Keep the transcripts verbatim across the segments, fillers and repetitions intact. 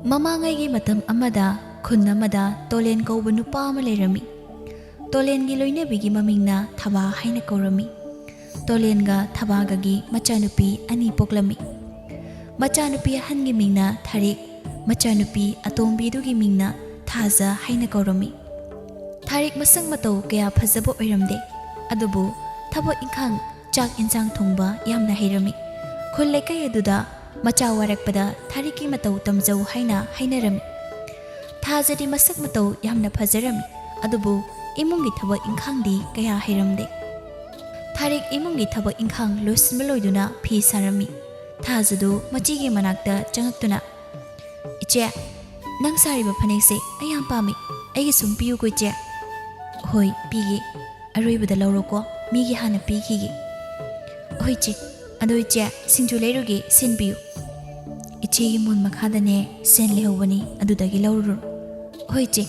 ꯃꯃꯥꯡꯉꯩꯒꯤ ꯃꯇꯝ ꯑꯃꯗ ꯈꯨꯟ ꯑꯃꯗ ꯇꯣꯂꯦꯟ ꯀꯧꯕ ꯅꯨꯄꯥ ꯑꯃ ꯂꯩꯔꯝꯃꯤ꯫ ꯇꯣꯂꯦꯟꯒꯤ ꯂꯣꯏꯅꯕꯤꯒꯤ ꯃꯃꯤꯡꯅ ꯊꯕꯥ ꯍꯥꯏꯅ ꯀꯧꯔꯝꯃꯤ꯫ ꯇꯣꯂꯦꯟꯒ ꯊꯕꯥꯒꯒꯤ ꯃꯆꯥꯅꯨꯄꯤ ꯑꯅꯤ ꯄꯣꯛꯂꯝꯃꯤ꯫ ꯃꯆꯥꯅꯨꯄꯤ ꯑꯍꯟꯒꯤ ꯃꯤꯡꯅ ꯊꯥꯔꯤꯛ, ꯃꯆꯥꯅꯨꯄꯤ ꯑꯇꯣꯝꯕꯤꯗꯨꯒꯤ ꯃꯤꯡꯅ ꯊꯥꯖ ꯍꯥꯏꯅ ꯀꯧꯔꯝꯃꯤ꯫ ꯊꯥꯔꯤꯛ ꯃꯁꯛ ꯃꯇꯧ ꯀꯌꯥ ꯐꯖꯕ ꯑꯣꯏꯔꯝꯗꯦ, ꯑꯗꯨꯕꯨ ꯊꯕꯛ ꯏꯪꯈꯥꯡ, ꯆꯥꯛ ꯏꯟꯁꯥꯡ ꯊꯣꯡꯕ ꯌꯥꯝꯅ ꯍꯩꯔꯝꯃꯤ꯫ ꯈꯨꯜ ꯂꯩꯀꯥꯏ ꯑꯗꯨꯗ ꯃꯆꯥ ꯋꯥꯔꯛꯄꯗ ꯊꯥꯔꯤꯛꯀꯤ ꯃꯇꯧ ꯇꯝꯖꯧ ꯍꯥꯏꯅ ꯍꯥꯏꯅꯔꯝꯃꯤ꯫ ꯊꯥꯖꯗꯤ ꯃꯁꯛ ꯃꯇꯧ ꯌꯥꯝꯅ ꯐꯖꯔꯝꯃꯤ, ꯑꯗꯨꯕꯨ ꯏꯃꯨꯡꯒꯤ ꯊꯕꯛ ꯏꯪꯈꯥꯡꯗꯤ ꯀꯌꯥ ꯍꯩꯔꯝꯗꯦ꯫ ꯊꯥꯔꯤꯛ ꯏꯃꯨꯡꯒꯤ ꯊꯕꯛ ꯏꯪꯈꯥꯡ ꯂꯣꯏꯁꯤꯟꯕ ꯂꯣꯏꯗꯨꯅ ꯐꯤ ꯁꯥꯔꯝꯃꯤ꯫ ꯊꯥꯖꯗꯨ ꯃꯆꯦꯒꯤ ꯃꯅꯥꯛꯇ ꯆꯪꯉꯛꯇꯨꯅ, "ꯏꯆꯦ, ꯅꯪ ꯁꯥꯔꯤꯕ ꯐꯅꯦꯛꯁꯦ ꯑꯩ ꯌꯥꯝ ꯄꯥꯝꯃꯤ꯫ ꯑꯩꯒꯤ ꯁꯨꯝ ꯄꯤꯌꯨꯀꯣ, ꯏꯆꯦ?" "ꯍꯣꯏ, ꯄꯤꯒꯦ꯫ ꯑꯔꯣꯏꯕꯗ ꯂꯧꯔꯣꯀꯣ, ꯃꯤꯒꯤ ꯍꯥꯟꯅ ꯄꯤꯈꯤꯒꯦ꯫" "ꯍꯣꯏ, ꯏꯆꯦ꯫ ꯑꯗꯣ, ꯏꯆꯦ, ꯁꯤꯡꯖꯨ ꯂꯩꯔꯨꯒꯦ, ꯁꯦꯟ ꯄꯤꯌꯨ꯫" "ꯏꯆꯦꯒꯤ ꯃꯣꯟ ꯃꯈꯥꯗꯅꯦ ꯁꯦꯟ ꯂꯩꯍꯧꯕꯅꯤ, ꯑꯗꯨꯗꯒꯤ ꯂꯧꯔꯨꯔꯣ꯫" "ꯍꯣꯏ, ꯏꯆꯦ꯫"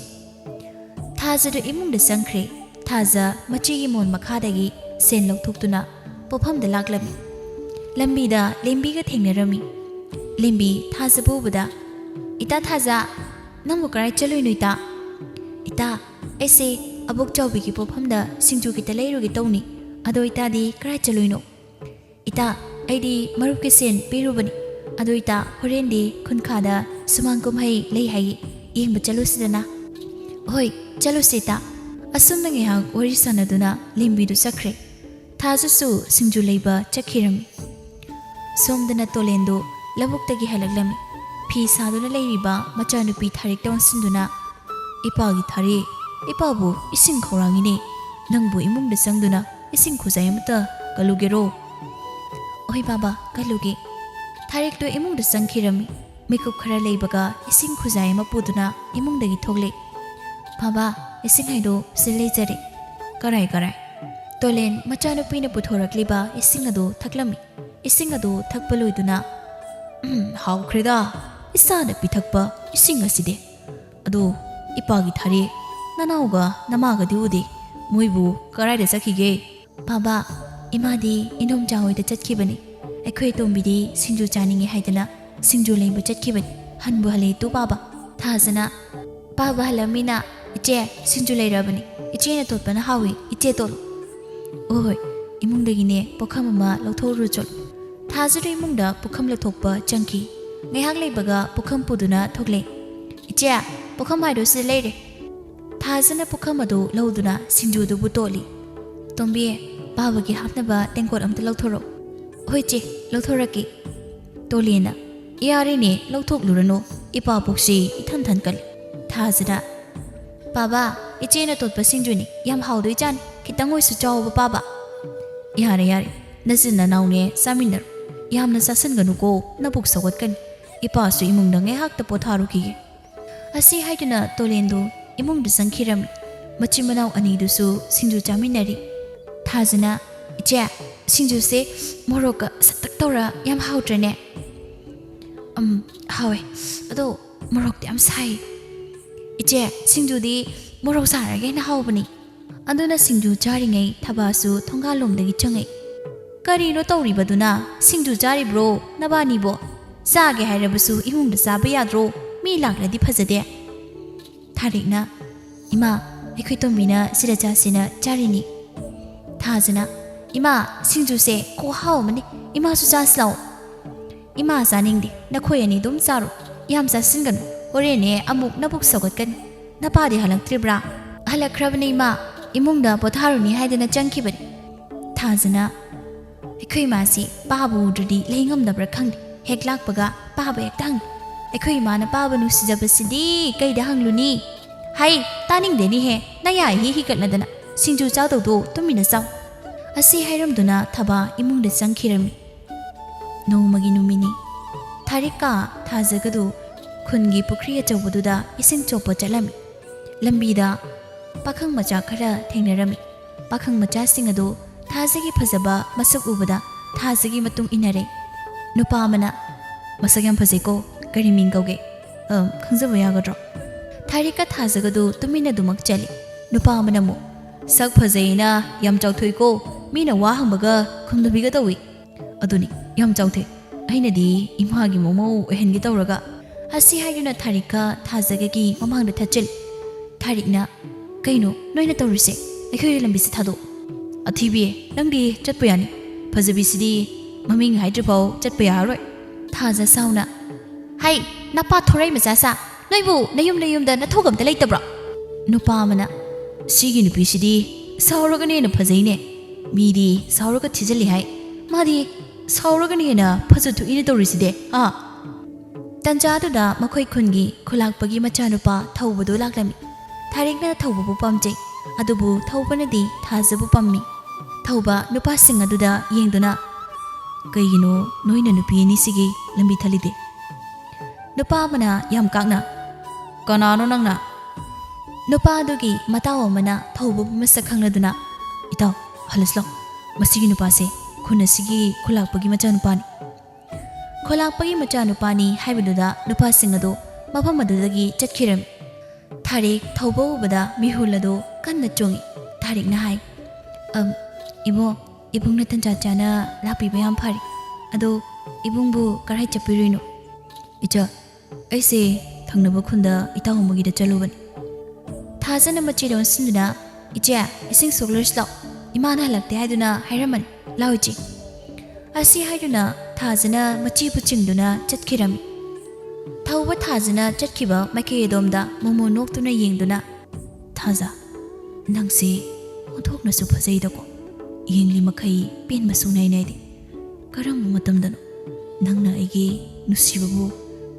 ꯊꯥꯖꯗꯨ ꯏꯃꯨꯡꯗ ꯆꯪꯈ꯭ꯔꯦ꯫ ꯊꯥꯖ ꯃꯆꯦꯒꯤ ꯃꯣꯟ ꯃꯈꯥꯗꯒꯤ ꯁꯦꯟ ꯂꯧꯊꯣꯛꯇꯨꯅ ꯄꯣꯠꯐꯝꯗ ꯂꯥꯛꯂꯝꯃꯤ꯫ ꯂꯝꯕꯤꯗ ꯂꯦꯝꯕꯤꯒ ꯊꯦꯡꯅꯔꯝꯃꯤ꯫ ꯂꯦꯝꯕꯤ ꯊꯥꯖꯕꯨ ꯎꯕꯗ, "ꯏꯇꯥ ꯊꯥꯖ, ꯅꯪꯕꯨ ꯀꯔꯥꯏ ꯆꯠꯂꯨꯏꯅꯣ, ꯏꯇꯥ?" "ꯏꯇꯥ, ꯑꯩꯁꯦ ꯑꯕꯣꯛ ꯆꯥꯎꯕꯤꯒꯤ ꯄꯣꯠꯐꯝꯗ ꯁꯤꯡꯖꯨ ꯈꯤꯇ ꯂꯩꯔꯨꯒꯦ ꯇꯧꯅꯤ꯫ ꯑꯗꯣ ꯏꯇꯥꯗꯤ ꯀꯔꯥꯏ ꯆꯠꯂꯨꯏꯅꯣ?" "ꯏꯇꯥ, ꯑꯩꯗꯤ ꯃꯔꯨꯞꯀꯤ ꯁꯦꯟ ꯄꯤꯔꯨꯕꯅꯤ꯫ ꯑꯗꯣ ꯏꯇꯥ, ꯍꯣꯔꯦꯟꯗꯤ ꯈꯨꯟꯈꯥꯗ ꯁꯨꯃꯥꯡ ꯀꯨꯝꯍꯩ ꯂꯩ ꯍꯥꯏꯌꯦ, ꯌꯦꯡꯕ ꯆꯠꯂꯨꯁꯤꯗꯅ꯫" "ꯍꯣꯏ, ꯆꯠꯂꯨꯁꯤ ꯏꯇꯥ꯫" ꯑꯁꯨꯝꯅ ꯉꯥꯏꯍꯥꯛ ꯋꯥꯔꯤ ꯁꯥꯟꯅꯗꯨꯅ ꯂꯦꯝꯕꯤꯗꯨ ꯆꯠꯈ꯭ꯔꯦ꯫ ꯊꯥꯖꯁꯨ ꯁꯤꯡꯖꯨ ꯂꯩꯕ ꯆꯠꯈꯤꯔꯝꯃꯤ꯫ ꯁꯣꯝꯗꯅ ꯇꯣꯂꯦꯟꯗꯨ ꯂꯧꯕꯨꯛꯇꯒꯤ ꯍꯜꯂꯛꯂꯝꯃꯤ꯫ ꯐꯤ ꯁꯥꯗꯨꯅ ꯂꯩꯔꯤꯕ ꯃꯆꯥꯅꯨꯄꯤ ꯊꯥꯔꯤꯛꯇ ꯑꯣꯟꯁꯤꯟꯗꯨꯅ, "ꯏꯄꯥꯒꯤ ꯊꯥꯔꯤꯛ, ꯏꯄꯥꯕꯨ ꯏꯁꯤꯡ ꯈꯧꯔꯥꯡꯉꯤꯅꯦ꯫ ꯅꯪꯕꯨ ꯏꯃꯨꯡꯗ ꯆꯪꯗꯨꯅ ꯏꯁꯤꯡ ꯈꯨꯖꯥꯏ ꯑꯃꯇ ꯀꯜꯂꯨꯒꯦꯔꯣ?" "ꯍꯣꯏ ꯕꯥꯕꯥ, ꯀꯜꯂꯨꯒꯦ꯫" ꯊꯥꯔꯤꯛꯇꯨ ꯏꯃꯨꯡꯗ ꯆꯪꯈꯤꯔꯝꯃꯤ꯫ ꯃꯤꯀꯨꯞ ꯈꯔ ꯂꯩꯕꯒ ꯏꯁꯤꯡ ꯈꯨꯖꯥꯏ ꯑꯃ ꯄꯨꯗꯨꯅ ꯏꯃꯨꯡꯗꯒꯤ ꯊꯣꯛꯂꯛꯏ꯫ "ꯕꯥꯕꯥ, ꯏꯁꯤꯡ ꯍꯥꯏꯗꯣ ꯁꯤ ꯂꯩꯖꯔꯦ꯫" "ꯀꯔꯥꯏ, ꯀꯔꯥꯏ?" ꯇꯣꯂꯦꯟ ꯃꯆꯥꯅꯨꯄꯤꯅ ꯄꯨꯊꯣꯔꯛꯂꯤꯕ ꯏꯁꯤꯡ ꯑꯗꯨ ꯊꯛꯂꯝꯃꯤ꯫ ꯏꯁꯤꯡ ꯑꯗꯨ ꯊꯛꯄ ꯂꯣꯏꯗꯨꯅ, "ꯎꯝ, ꯍꯥꯎꯈ꯭ꯔꯦꯗ, ꯏꯆꯥꯅ ꯄꯤꯊꯛꯄ ꯏꯁꯤꯡ ꯑꯁꯤꯗꯤ꯫ ꯑꯗꯣ ꯏꯄꯥꯒꯤ ꯊꯥꯔꯤꯛ, ꯅꯅꯥꯎꯒ ꯅꯃꯥꯒꯗꯤ ꯎꯗꯦ꯫ ꯃꯣꯏꯕꯨ ꯀꯔꯥꯏꯗ ꯆꯠꯈꯤꯒꯦ?" "ꯕꯥꯕꯥ, ꯏꯃꯥꯗꯤ ꯏꯅꯣꯝꯆꯥ ꯍꯣꯏꯗ ꯆꯠꯈꯤꯕꯅꯤ꯫ ꯑꯩꯈꯣꯏ ꯑꯇꯣꯝꯕꯤꯗꯤ ꯁꯤꯡꯖꯨ ꯆꯥꯅꯤꯡꯉꯦ ꯍꯥꯏꯗꯅ ꯁꯤꯡꯖꯨ ꯂꯩꯕ ꯆꯠꯈꯤꯕꯅꯤ꯫ "ꯍꯟꯕꯨ ꯍꯜꯂꯦ ꯇꯨ ꯄꯥꯕ?" ꯊꯥꯖꯅ, "ꯄꯥꯕ ꯍꯜꯂꯝꯃꯤꯅ꯫ ꯏꯆꯦ, ꯁꯤꯡꯖꯨ ꯂꯩꯔꯕꯅꯤ꯫ ꯏꯆꯦꯅ ꯇꯣꯠꯄꯅ ꯍꯥꯎꯏ꯫ ꯏꯆꯦ ꯇꯣꯠꯂꯨ꯫" "ꯍꯣꯏ ꯍꯣꯏ꯫" ꯏꯃꯨꯡꯗꯒꯤꯅꯦ ꯄꯨꯈꯝ ꯑꯃ ꯂꯧꯊꯣꯛꯎꯔꯨ ꯆꯠꯂꯨ꯫ ꯊꯥꯖꯗ ꯏꯃꯨꯡꯗ ꯄꯨꯈꯝ ꯂꯧꯊꯣꯛꯄ ꯆꯪꯈꯤ꯫ ꯉꯥꯏꯍꯥꯛ ꯂꯩꯕꯒ ꯄꯨꯈꯝ ꯄꯨꯗꯨꯅ ꯊꯣꯛꯂꯛꯑꯦ꯫ "ꯏꯆꯦ, ꯄꯨꯈꯝ ꯍꯥꯏꯗꯣ ꯁꯤꯗ ꯂꯩꯔꯦ꯫" ꯊꯥꯖꯅ ꯄꯨꯈꯝ ꯑꯗꯨ ꯂꯧꯗꯨꯅ ꯁꯤꯡꯖꯨꯗꯨꯕꯨ ꯇꯣꯠꯂꯤ꯫ "ꯇꯣꯝꯕꯤ, ꯄꯥꯕꯒꯤ ꯍꯥꯞꯅꯕ ꯇꯦꯡꯀꯣꯠ ꯑꯝꯇ ꯂꯧꯊꯣꯔꯛꯎ꯫" "ꯍꯣꯏ ꯆꯦ, ꯂꯧꯊꯣꯔꯛꯀꯦ꯫" ꯇꯣꯂꯦꯟꯅ, "ꯌꯥꯔꯦꯅꯦ, ꯂꯧꯊꯣꯛꯂꯨꯔꯅꯨ꯫ ꯏꯄꯥ ꯄꯨꯛꯁꯤ ꯏꯊꯟ ꯊꯟꯒꯠꯂꯦ꯫" ꯊꯥꯖꯗ, "ꯄꯥꯕ, ꯏꯆꯦꯅ ꯇꯣꯠꯄ ꯁꯤꯡꯖꯨꯅꯤ, ꯌꯥꯝ ꯍꯥꯎꯗꯣꯏꯖꯥꯠꯅꯤ꯫ ꯈꯤꯇꯪ ꯑꯣꯏꯁꯨ ꯆꯥꯎꯕ ꯄꯥꯕ꯫" "ꯌꯥꯔꯦ ꯌꯥꯔꯦ, ꯅꯆꯤꯟ ꯅꯅꯥꯎꯅꯦ ꯆꯥꯃꯤꯟꯅꯔꯣ꯫ ꯌꯥꯝꯅ ꯆꯥꯁꯤꯟꯒꯅꯨꯀꯣ, ꯅꯕꯨꯛ ꯁꯧꯒꯠꯀꯅꯤ꯫ ꯏꯄꯥꯁꯨ ꯏꯃꯨꯡꯗ ꯉꯥꯏꯍꯥꯛꯇ ꯄꯣꯊꯥꯔꯨꯈꯤꯒꯦ꯫" ꯑꯁꯤ ꯍꯥꯏꯗꯨꯅ ꯇꯣꯂꯦꯟꯗꯨ ꯏꯃꯨꯡꯗ ꯆꯪꯈꯤꯔꯝꯃꯤ꯫ ꯃꯆꯤꯟ ꯃꯅꯥꯎ ꯑꯅꯤꯗꯨꯁꯨ ꯁꯤꯡꯖꯨ ꯆꯥꯃꯤꯟꯅꯔꯤ꯫ ꯊꯥꯖꯅ, "ꯏꯆꯦ, ꯁꯤꯡꯖꯨꯁꯦ ꯃꯣꯔꯣꯛꯀ ꯁꯇꯛ ꯇꯧꯔ ꯌꯥꯝ ꯍꯥꯎꯇ꯭ꯔꯅꯦ?" "ꯎꯝ, ꯍꯥꯎꯋꯦ꯫ ꯑꯗꯣ ꯃꯣꯔꯣꯛꯇꯤ ꯌꯥꯝ ꯁꯥꯏ꯫" "ꯏꯆꯦ, ꯁꯤꯡꯖꯨꯗꯤ ꯃꯣꯔꯣꯛ ꯁꯥꯔꯒ ꯍꯦꯟꯅ ꯍꯥꯎꯕꯅꯤ꯫" ꯑꯗꯨꯅ ꯁꯤꯡꯖꯨ ꯆꯥꯔꯤꯉꯩ ꯊꯕꯥꯁꯨ ꯊꯣꯡꯒꯥꯜꯂꯣꯝꯗꯒꯤ ꯆꯪꯉꯛꯏ꯫ "ꯀꯔꯤꯅꯣ ꯇꯧꯔꯤꯕꯗꯨꯅ? ꯁꯤꯡꯖꯨ ꯆꯥꯔꯤꯕ꯭ꯔꯣ ꯅꯕꯥꯅꯤꯕꯣ? ꯆꯥꯒꯦ ꯍꯥꯏꯔꯕꯁꯨ ꯏꯃꯨꯡꯗ ꯆꯥꯕ ꯌꯥꯗ꯭ꯔꯣ? ꯃꯤ ꯂꯥꯛꯂꯗꯤ ꯐꯖꯗꯦ꯫" ꯊꯥꯔꯤꯛꯅ, "ꯏꯃꯥ, ꯑꯩꯈꯣꯏ ꯇꯣꯝꯕꯤꯅ ꯁꯤꯗ ꯆꯥꯁꯤꯅ ꯆꯥꯔꯤꯅꯤ꯫" ꯊꯥꯖꯅ, "ꯏꯃꯥ, ꯁꯤꯡꯖꯨꯁꯦ ꯈꯨꯍꯥꯎ ꯑꯃꯅꯤ꯫ ꯏꯃꯥꯁꯨ ꯆꯥꯁꯤ ꯂꯥꯛꯑꯣ꯫" "ꯏꯃꯥ ꯆꯥꯅꯤꯡꯗꯦ, ꯅꯈꯣꯏ ꯑꯅꯤ ꯑꯗꯨꯝ ꯆꯥꯔꯣ꯫ ꯌꯥꯝ ꯆꯥꯁꯤꯟꯒꯅꯨ, ꯍꯣꯔꯦꯟꯅꯦ ꯑꯃꯨꯛ ꯅꯕꯨꯛ ꯁꯧꯒꯠꯀꯅꯤ꯫ ꯅꯄꯥꯗꯤ ꯍꯜꯂꯛꯇ꯭ꯔꯤꯕ꯭ꯔꯥ?" "ꯍꯜꯂꯛꯈ꯭ꯔꯕꯅꯦ ꯏꯃꯥ, ꯏꯃꯨꯡꯗ ꯄꯣꯊꯥꯔꯨꯅꯤ ꯍꯥꯏꯗꯅ ꯆꯪꯈꯤꯕꯅꯤ꯫" ꯊꯥꯖꯅ, "ꯑꯩꯈꯣꯏ ꯏꯃꯥꯁꯤ ꯄꯥꯕ ꯎꯗ꯭ꯔꯗꯤ ꯂꯩ ꯉꯝꯗꯕ꯭ꯔꯥ ꯈꯪꯗꯦ꯫ ꯍꯦꯛ ꯂꯥꯛꯄꯒ ꯄꯥꯕ ꯍꯦꯛꯇ ꯍꯪꯉꯤ꯫ ꯑꯩꯈꯣꯏ ꯏꯃꯥꯅ ꯄꯥꯕ ꯅꯨꯡꯁꯤꯖꯕꯁꯤꯗꯤ ꯀꯩꯗ ꯍꯪꯂꯨꯅꯤ? ꯍꯩ, ꯇꯥꯅꯤꯡꯗꯦꯅꯤꯍꯦ, ꯅꯌꯥ ꯏꯍꯤ ꯍꯤꯒꯠꯅꯗꯅ꯫ ꯁꯤꯡꯖꯨ ꯆꯥꯗꯧꯗꯣ ꯇꯨꯃꯤꯟꯅ ꯆꯥꯎ꯫" ꯑꯁꯤ ꯍꯥꯏꯔꯝꯗꯨꯅ ꯊꯕꯥ ꯏꯃꯨꯡꯗ ꯆꯪꯈꯤꯔꯝꯃꯤ꯫ ꯅꯣꯡꯃꯒꯤ ꯅꯨꯃꯤꯠꯅꯤ꯫ ꯊꯥꯔꯤꯛꯀ ꯊꯥꯖꯒꯗꯨ ꯈꯨꯟꯒꯤ ꯄꯨꯈ꯭ꯔꯤ ꯑꯆꯧꯕꯗꯨꯗ ꯏꯁꯤꯡ ꯆꯣꯞꯄ ꯆꯠꯂꯝꯃꯤ꯫ ꯂꯝꯕꯤꯗ ꯄꯥꯈꯪ ꯃꯆꯥ ꯈꯔ ꯊꯦꯡꯅꯔꯝꯃꯤ꯫ ꯄꯥꯈꯪ ꯃꯆꯥꯁꯤꯡ ꯑꯗꯨ ꯊꯥꯖꯒꯤ ꯐꯖꯕ ꯃꯁꯛ ꯎꯕꯗ ꯊꯥꯖꯒꯤ ꯃꯇꯨꯡ ꯏꯟꯅꯔꯦ꯫ ꯅꯨꯄꯥ ꯑꯃꯅ, "ꯃꯁꯛ ꯌꯥꯝ ꯐꯖꯩꯀꯣ, ꯀꯔꯤ ꯃꯤꯡ ꯀꯧꯒꯦ? ꯑ, ꯈꯪꯖꯕ ꯌꯥꯒꯗ꯭ꯔꯣ?" ꯊꯥꯔꯤꯛꯀ ꯊꯥꯖꯒꯗꯨ ꯇꯨꯃꯤꯟꯅꯗꯨꯃꯛ ꯆꯠꯂꯤ꯫ ꯅꯨꯄꯥ ꯑꯃꯅ ꯑꯃꯨꯛ, "ꯁꯛ ꯐꯖꯩꯅ ꯌꯥꯝ ꯆꯥꯎꯊꯣꯛꯏꯀꯣ, ꯃꯤꯅ ꯋꯥ ꯍꯪꯕꯒ ꯈꯨꯝꯗꯕꯤꯒ ꯇꯧꯏ꯫" "ꯑꯗꯨꯅꯤ, ꯌꯥꯝ ꯆꯥꯎꯊꯣꯛꯏ꯫ ꯑꯩꯅꯗꯤ ꯏꯃꯥꯒꯤ ꯃꯃꯧ ꯑꯣꯏꯍꯟꯒꯦ ꯇꯧꯔꯒ ꯑꯁꯤ ꯍꯥꯏꯗꯨꯅ ꯊꯥꯔꯤꯛꯀ ꯊꯥꯖꯒꯒꯤ ꯃꯃꯥꯡꯗ ꯊꯠꯆꯤꯜꯂꯤ꯫ ꯊꯥꯔꯤꯛꯅ, "ꯀꯩꯅꯣ ꯅꯣꯏꯅ ꯇꯧꯔꯤꯁꯦ? ꯑꯩꯈꯣꯏꯒꯤ ꯂꯝꯕꯤꯁꯦ ꯊꯥꯗꯣꯛ꯫ ꯑꯊꯤꯕꯤ, ꯅꯪꯗꯤ ꯆꯠꯄ ꯌꯥꯅꯤ꯫ ꯐꯖꯕꯤꯁꯤꯗꯤ ꯃꯃꯤꯡ ꯍꯥꯏꯗ꯭ꯔꯤꯐꯥꯎ ꯆꯠꯄ ꯌꯥꯔꯔꯣꯏ꯫" ꯊꯥꯖ ꯁꯥꯎꯅ, "ꯍꯩ, ꯅꯄꯥ ꯊꯣꯔꯩ ꯃꯆꯥ ꯁꯥ, ꯅꯣꯏꯕꯨ ꯅꯌꯨꯝ ꯅꯌꯨꯝꯗ ꯅꯊꯧꯒ ꯑꯝꯇ ꯂꯩꯇꯕ꯭ꯔꯣ?" ꯅꯨꯄꯥ ꯑꯃꯅ, "ꯁꯤꯒꯤ ꯅꯨꯄꯤꯁꯤꯗꯤ ꯁꯥꯎꯔꯒꯅ ꯍꯦꯟꯅ ꯐꯖꯩꯅꯦ꯫ ꯃꯤꯗꯤ ꯁꯥꯎꯔꯒ ꯊꯤꯖꯤꯜꯂꯤ ꯍꯥꯏ, ꯃꯥꯗꯤ ꯁꯥꯎꯔꯒꯅ ꯍꯦꯟꯅ ꯐꯖꯊꯣꯛꯏꯅ ꯇꯧꯔꯤꯁꯤꯗꯤ, ꯑꯥ?" ꯇꯟꯖꯥꯗꯨꯗ ꯃꯈꯣꯏ ꯈꯨꯟꯒꯤ ꯈꯨꯂꯥꯛꯄꯒꯤ ꯃꯆꯥꯅꯨꯄꯥ ꯊꯧꯕꯗꯨ ꯂꯥꯛꯂꯝꯃꯤ꯫ ꯊꯥꯔꯤꯛꯅ ꯊꯧꯕꯕꯨ ꯄꯥꯝꯖꯩ, ꯑꯗꯨꯕꯨ ꯊꯧꯕꯅꯗꯤ ꯊꯥꯖꯕꯨ ꯄꯥꯝꯃꯤ꯫ ꯊꯧꯕ ꯅꯨꯄꯥꯁꯤꯡ ꯑꯗꯨꯗ ꯌꯦꯡꯗꯨꯅ, "ꯀꯩꯒꯤꯅꯣ ꯅꯣꯏꯅ ꯅꯨꯄꯤ ꯑꯅꯤꯁꯤꯒꯤ ꯂꯝꯕꯤ ꯊꯜꯂꯤꯗꯤ?" ꯅꯨꯄꯥ ꯑꯃꯅ ꯌꯥꯝ ꯀꯥꯛꯅ, "ꯀꯅꯥꯅꯣ ꯅꯪꯅ?" ꯅꯨꯄꯥ ꯑꯗꯨꯒꯤ ꯃꯇꯥꯎ ꯑꯃꯅ ꯊꯧꯕꯕꯨ ꯃꯁꯛ ꯈꯪꯂꯗꯨꯅ, "ꯏꯇꯥꯎ, ꯍꯜꯂꯁꯤ ꯂꯥꯎ꯫ ꯃꯁꯤꯒꯤ ꯅꯨꯄꯥꯁꯦ ꯈꯨꯟ ꯑꯁꯤꯒꯤ ꯈꯨꯂꯥꯛꯄꯒꯤ ꯃꯆꯥꯅꯨꯄꯥꯅꯤ꯫" ꯈꯨꯂꯥꯛꯄꯒꯤ ꯃꯆꯥꯅꯨꯄꯥꯅꯤ ꯍꯥꯏꯕꯗꯨꯗ ꯅꯨꯄꯥꯁꯤꯡ ꯑꯗꯨ ꯃꯐꯝ ꯑꯗꯨꯗꯒꯤ ꯆꯠꯈꯤꯔꯝꯃꯤ꯫ ꯊꯥꯔꯤꯛ ꯊꯧꯕ ꯎꯕꯗ ꯃꯤꯍꯨꯜ ꯑꯗꯨ ꯀꯟꯅ ꯆꯣꯡꯉꯤ꯫ ꯊꯥꯔꯤꯛꯅ ꯍꯥꯏ, "ꯑꯝ, ꯏꯕꯣ, ꯏꯕꯨꯡꯅ ꯇꯟꯖꯥ ꯆꯥꯅ ꯂꯥꯛꯄꯤꯕ ꯌꯥꯝ ꯐꯔꯦ꯫ ꯑꯗꯣ ꯏꯕꯨꯡꯕꯨ ꯀꯔꯥꯏ ꯆꯠꯄꯤꯔꯨꯏꯅꯣ?" "ꯏꯆꯥ, ꯑꯩꯁꯦ ꯊꯪꯅꯕ ꯈꯨꯟꯗ ꯏꯇꯥꯎ ꯑꯃꯒꯤꯗ ꯆꯠꯂꯨꯕꯅꯤ꯫" ꯊꯥꯖꯅ ꯃꯆꯦꯗ ꯑꯣꯟꯁꯤꯟꯗꯨꯅ, "ꯏꯆꯦ, ꯏꯁꯤꯡ ꯁꯣꯛꯂꯨꯔꯁꯤ ꯂꯥꯎ꯫ ꯏꯃꯥꯅ ꯍꯜꯂꯛꯇꯦ ꯍꯥꯏꯗꯨꯅ ꯍꯥꯏꯔꯝꯕꯅꯤ꯫ ꯂꯥꯎ ꯏꯆꯦ꯫" ꯑꯁꯤ ꯍꯥꯏꯗꯨꯅ ꯊꯥꯖꯅ ꯃꯆꯦꯕꯨ ꯆꯤꯡꯗꯨꯅ ꯆꯠꯈꯤꯔꯝꯃꯤ꯫ ꯊꯧꯕ ꯊꯥꯖꯅ ꯆꯠꯈꯤꯕ ꯃꯥꯏꯀꯩ ꯑꯗꯣꯝꯗ ꯃꯣꯃꯣ ꯅꯣꯛꯇꯨꯅ ꯌꯦꯡꯗꯨꯅ, "ꯊꯥꯖ, ꯅꯪꯁꯦ ꯑꯣꯟꯊꯣꯛꯅꯁꯨ ꯐꯖꯩꯗꯀꯣ꯫ ꯌꯦꯡꯂꯤ ꯃꯈꯩ ꯄꯦꯟꯕ ꯁꯨꯡꯅꯥꯏ ꯅꯥꯏꯗꯦ꯫ ꯀꯔꯝꯕ ꯃꯇꯝꯗꯅꯣ ꯅꯪꯅ ꯑꯩꯒꯤ ꯅꯨꯡꯁꯤꯕꯕꯨ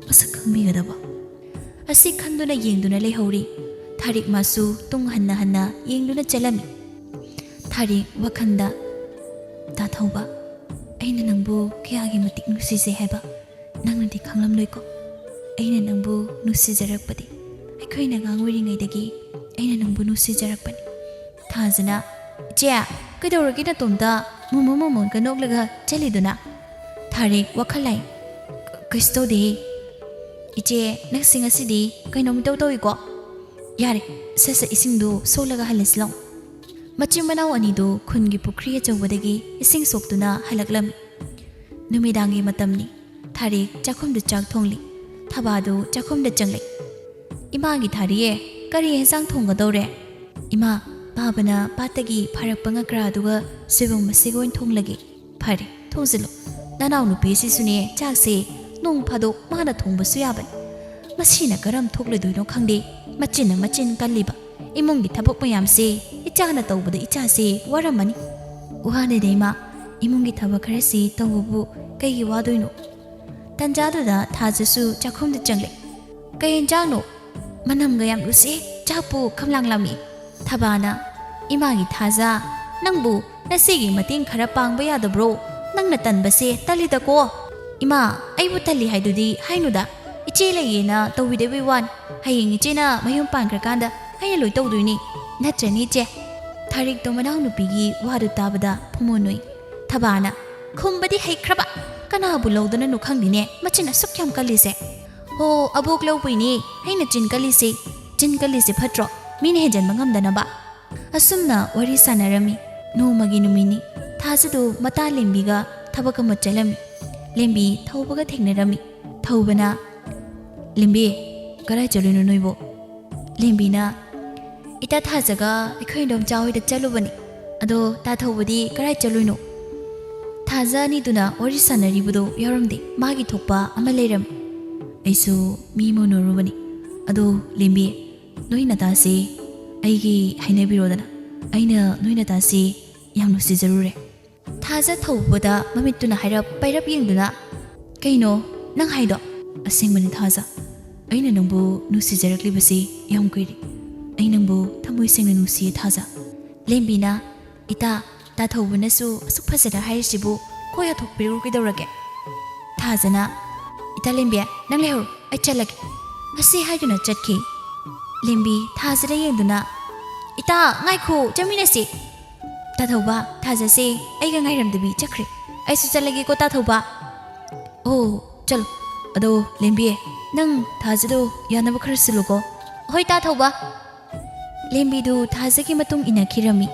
ꯃꯁꯛ ꯈꯪꯕꯤꯒꯗꯕ?" ꯑꯁꯤ ꯈꯟꯗꯨꯅ ꯌꯦꯡꯗꯨꯅ ꯂꯩꯍꯧꯔꯤ꯫ ꯊꯥꯔꯤꯛ ꯃꯥꯁꯨ ꯇꯨꯡ ꯍꯟꯅ ꯍꯟꯅ ꯌꯦꯡꯗꯨꯅ ꯆꯠꯂꯝꯃꯤ꯫ ꯊꯥꯔꯤꯛ ꯋꯥꯈꯜꯗ, "ꯇꯥꯊꯧꯕ, ꯑꯩꯅ ꯅꯪꯕꯨ ꯀꯌꯥꯒꯤ ꯃꯇꯤꯛ ꯅꯨꯡꯁꯤꯖꯩ ꯍꯥꯏꯕ ꯅꯪꯅꯗꯤ ꯈꯪꯂꯝꯂꯣꯏꯀꯣ꯫ ꯑꯩꯅ ꯅꯪꯕꯨ ꯅꯨꯡꯁꯤꯖꯔꯛꯄꯗꯤ, ꯑꯩꯈꯣꯏꯅ ꯑꯉꯥꯡ ꯑꯣꯏꯔꯤꯉꯩꯗꯒꯤ ꯑꯩꯅ ꯅꯪꯕꯨ ꯅꯨꯡꯁꯤꯖꯔꯛꯄꯅꯤ꯫" ꯊꯥꯖꯅ, "ꯏꯆꯦ, ꯀꯩꯗꯧꯔꯒꯦ ꯅꯇꯣꯝꯇ ꯃꯣꯃꯣꯟ ꯃꯣꯃꯣꯟꯒ ꯅꯣꯛꯂꯒ ꯆꯠꯂꯤꯗꯨꯅ?" ꯊꯥꯔꯤꯛ ꯋꯥꯈꯜ ꯂꯥꯡꯏ꯫ "ꯀ-, ꯀꯩꯁꯨ ꯇꯧꯗꯦꯍꯦ꯫ ꯏꯆꯦ, ꯅꯪꯁꯤ ꯉꯁꯤꯗꯤ ꯀꯩꯅꯣꯝ ꯏꯇꯧ ꯇꯧꯏꯀꯣ? ꯌꯥꯔꯦ, ꯁꯠ ꯁꯠ ꯏꯁꯤꯡꯗꯨ ꯁꯣꯛꯂꯒ ꯍꯜꯂꯁꯤ ꯂꯥꯎ꯫" ꯃꯆꯤꯟ ꯃꯅꯥꯎ ꯑꯅꯤꯗꯨ ꯈꯨꯟꯒꯤ ꯄꯨꯈ꯭ꯔꯤ ꯑꯆꯧꯕꯗꯒꯤ ꯏꯁꯤꯡ ꯁꯣꯛꯇꯨꯅ ꯍꯜꯂꯛꯂꯝꯃꯤ꯫ ꯅꯨꯃꯤꯗꯥꯡꯒꯤ ꯃꯇꯝꯅꯤ꯫ ꯊꯥꯔꯤꯛ ꯆꯥꯛꯈꯨꯝꯗ ꯆꯥꯛ ꯊꯣꯡꯂꯤ꯫ ꯊꯕꯥꯗꯨ ꯆꯥꯛꯈꯨꯝꯗ ꯆꯪꯂꯛꯏ꯫ "ꯏꯃꯥꯒꯤ ꯊꯥꯔꯤꯌꯦ, ꯀꯔꯤ ꯍꯦꯟꯖꯥꯡ ꯊꯣꯡꯒꯗꯧꯔꯦ?" "ꯏꯃꯥ, ꯄꯥꯕꯅ ꯄꯥꯠꯇꯒꯤ ꯐꯥꯔꯛꯄ ꯉꯀ꯭ꯔꯥꯗꯨꯒ ꯁꯣꯏꯕꯨꯝ ꯑꯁꯤꯒ ꯑꯣꯏꯅ ꯊꯣꯡꯂꯒꯦ꯫" "ꯐꯔꯦ, ꯊꯣꯡꯖꯤꯜꯂꯨ꯫ ꯅꯅꯥꯎꯅꯨꯄꯤ ꯑꯁꯤꯁꯨꯅꯦ, ꯆꯥꯛꯁꯦ ꯅꯣꯡ ꯐꯥꯗꯣꯛ ꯃꯥꯅ ꯊꯣꯡꯕꯁꯨ ꯌꯥꯕꯅꯤ꯫ ꯃꯁꯤꯅ ꯀꯔꯝ ꯊꯣꯛꯂꯗꯣꯏꯅꯣ ꯈꯪꯗꯦ, ꯃꯆꯤꯟꯅ ꯃꯆꯤꯟ ꯀꯜꯂꯤꯕ꯫ ꯏꯃꯨꯡꯒꯤ ꯊꯕꯛ ꯃꯌꯥꯝꯁꯦ ꯏꯆꯥꯅ ꯇꯧꯕꯗ ꯏꯆꯥꯁꯦ ꯋꯥꯔꯝꯃꯅꯤ꯫" "ꯋꯥꯅꯦꯗ ꯏꯃꯥ, ꯏꯃꯨꯡꯒꯤ ꯊꯕꯛ ꯈꯔꯁꯤ ꯇꯧꯕꯕꯨ ꯀꯩꯒꯤ ꯋꯥꯗꯣꯏꯅꯣ?" ꯇꯟꯖꯥꯗꯨꯗ ꯊꯥꯖꯁꯨ ꯆꯥꯛꯈꯨꯝꯗ ꯆꯪꯂꯦ꯫ "ꯀꯩ ꯌꯦꯟꯖꯥꯡꯅꯣ? ꯃꯅꯝꯒ ꯌꯥꯝ ꯅꯨꯡꯁꯤ, ꯆꯥꯛꯄꯨ ꯈꯝꯂꯥꯡ ꯂꯥꯝꯃꯤ꯫" ꯊꯕꯥꯅ, "ꯏꯃꯥꯒꯤ ꯊꯥꯖ, ꯅꯪꯕꯨ ꯅꯆꯦꯒꯤ ꯃꯇꯦꯡ ꯈꯔ ꯄꯥꯡꯕ ꯌꯥꯗꯕ꯭ꯔꯣ? ꯅꯪꯅ ꯇꯟꯕꯁꯦ ꯇꯜꯂꯤꯗꯀꯣ꯫" "ꯏꯃꯥ, ꯑꯩꯕꯨ ꯇꯜꯂꯤ ꯍꯥꯏꯗꯨꯗꯤ ꯍꯥꯏꯅꯨꯗ꯫ ꯏꯆꯦ ꯂꯩꯌꯦꯅ ꯇꯧꯕꯤꯗꯕꯩ ꯋꯥꯅꯤ꯫ ꯍꯌꯦꯡ ꯏꯆꯦꯅ ꯃꯌꯨꯝ ꯄꯥꯟꯈ꯭ꯔꯀꯥꯟꯗ ꯑꯩꯅ ꯂꯣꯏ ꯇꯧꯗꯣꯏꯅꯤ꯫ ꯅꯠꯇ꯭ꯔꯅꯤ ꯏꯆꯦ?" ꯊꯥꯔꯤꯛꯇꯣ ꯃꯅꯥꯎꯅꯨꯄꯤꯒꯤ ꯋꯥꯗꯨ ꯇꯥꯕꯗ ꯐꯨꯃꯣꯟ ꯅꯣꯛꯏ꯫ ꯊꯕꯥꯅ, "ꯈꯨꯝꯕꯗꯤ ꯍꯩꯈ꯭ꯔꯕ, ꯀꯅꯥꯕꯨ ꯂꯧꯗꯅꯅꯣ ꯈꯪꯗꯦꯅꯦ, ꯃꯆꯤꯟ ꯑꯁꯨꯛ ꯌꯥꯝ ꯀꯜꯂꯤꯁꯦ꯫ ꯍꯣ, ꯑꯕꯣꯛ ꯂꯧꯕꯩꯅꯦ ꯑꯩꯅ ꯆꯤꯟ ꯀꯜꯂꯤꯁꯦ꯫ ꯆꯤꯟ ꯀꯜꯂꯤꯁꯦ ꯐꯠꯇ꯭ꯔꯣ, ꯃꯤꯅ ꯍꯦꯟꯖꯟꯕ ꯉꯝꯗꯅꯕ?" ꯑꯁꯨꯝꯅ ꯋꯥꯔꯤ ꯁꯥꯟꯅꯔꯝꯃꯤ꯫ ꯅꯣꯡꯃꯒꯤ ꯅꯨꯃꯤꯠꯅꯤ꯫ ꯊꯥꯖꯗꯨ ꯃꯇꯥ ꯂꯦꯝꯕꯤꯒ ꯊꯕꯛ ꯑꯃ ꯆꯠꯂꯝꯃꯤ꯫ ꯂꯦꯝꯕꯤ ꯊꯧꯕꯒ ꯊꯦꯡꯅꯔꯝꯃꯤ꯫ ꯊꯧꯕꯅ, "ꯂꯦꯝꯕꯤ, ꯀꯗꯥꯏ ꯆꯠꯂꯨꯏꯅꯣ ꯅꯣꯏꯕꯣ?" ꯂꯦꯝꯕꯤꯅ, "ꯏꯇꯥ ꯊꯥꯖꯒ ꯑꯩꯈꯣꯏ ꯏꯟꯗꯣꯝꯆꯥ ꯍꯣꯏꯗ ꯆꯠꯂꯨꯕꯅꯤ꯫ ꯑꯗꯣ ꯇꯥ ꯊꯧꯕꯗꯤ ꯀꯗꯥꯏ ꯆꯠꯂꯨꯏꯅꯣ?" ꯊꯥꯖ ꯑꯅꯤꯗꯨꯅ ꯋꯥꯔꯤ ꯁꯥꯟꯅꯔꯤꯕꯗꯣ ꯌꯥꯎꯔꯝꯗꯦ꯫ ꯃꯥꯒꯤ ꯊꯣꯛꯄ ꯑꯃ ꯂꯩꯔꯝꯃꯤ꯫ "ꯑꯩꯁꯨ ꯃꯤ ꯑꯃ ꯎꯅꯔꯨꯕꯅꯤ꯫ ꯑꯗꯣ ꯂꯦꯝꯕꯤ, ꯅꯣꯏ ꯅꯇꯥꯁꯦ ꯑꯩꯒꯤ ꯍꯥꯏꯅꯕꯤꯔꯣꯗꯅ꯫ ꯑꯩꯅ ꯅꯣꯏ ꯅꯇꯥꯁꯦ ꯌꯥꯝ ꯅꯨꯡꯁꯤꯖꯔꯨꯔꯦ꯫" ꯊꯥꯖ ꯊꯧꯕꯗ ꯃꯃꯤꯠꯇꯨꯅ ꯍꯥꯏꯔꯞ ꯄꯩꯔꯞ ꯌꯦꯡꯗꯨꯅ, "ꯀꯩꯅꯣ ꯅꯪ ꯍꯥꯏꯗꯣ?" "ꯑꯁꯦꯡꯕꯅꯤ ꯊꯥꯖ, ꯑꯩꯅ ꯅꯪꯕꯨ ꯅꯨꯡꯁꯤꯖꯔꯛꯂꯤꯕꯁꯤ ꯌꯥꯝ ꯀꯨꯏꯔꯦ꯫ ꯑꯩ ꯅꯪꯕꯨ ꯊꯃꯣꯏ ꯁꯦꯡꯅ ꯅꯨꯡꯁꯤꯌꯦ ꯊꯥꯖ꯫" ꯂꯦꯝꯕꯤꯅ, "ꯏꯇꯥ, ꯇꯥ ꯊꯧꯕꯅꯁꯨ ꯑꯁꯨꯛ ꯐꯖꯅ ꯍꯥꯏꯔꯤꯁꯤꯕꯨ ꯈꯣꯏ ꯍꯥꯊꯣꯛꯄꯤꯔꯨ ꯀꯩꯗꯧꯔꯒꯦ?" ꯊꯥꯖꯅ, "ꯏꯇꯥ ꯂꯦꯝꯕꯤ, ꯅꯪ ꯂꯩꯍꯧꯔꯣ, ꯑꯩ ꯆꯠꯂꯒꯦ꯫" ꯑꯁꯤ ꯍꯥꯏꯗꯨꯅ ꯆꯠꯈꯤ꯫ ꯂꯦꯝꯕꯤ ꯊꯥꯖꯗ ꯌꯦꯡꯗꯨꯅ, "ꯏꯇꯥ, ꯉꯥꯏꯈꯣ, ꯆꯠꯃꯤꯟꯅꯁꯤ꯫" ꯇꯥꯊꯧꯕ, ꯊꯥꯖꯁꯦ ꯑꯩꯒ ꯉꯥꯏꯔꯝꯗꯕꯤ ꯆꯠꯈ꯭ꯔꯦ꯫ "ꯑꯩꯁꯨ ꯆꯠꯂꯒꯦꯀꯣ ꯇꯥꯊꯧꯕ꯫" "ꯑꯣ, ꯆꯠꯂꯣ꯫ ꯑꯗꯣ ꯂꯦꯝꯕꯤ, ꯅꯪ ꯊꯥꯖꯗꯣ ꯌꯥꯅꯕ ꯈꯔ ꯁꯤꯜꯂꯨꯀꯣ꯫" "ꯍꯣꯏ ꯇꯥꯊꯧꯕ꯫" ꯂꯦꯝꯕꯤꯗꯨ ꯊꯥꯖꯒꯤ ꯃꯇꯨꯡ ꯏꯟꯅꯈꯤꯔꯝꯃꯤ꯫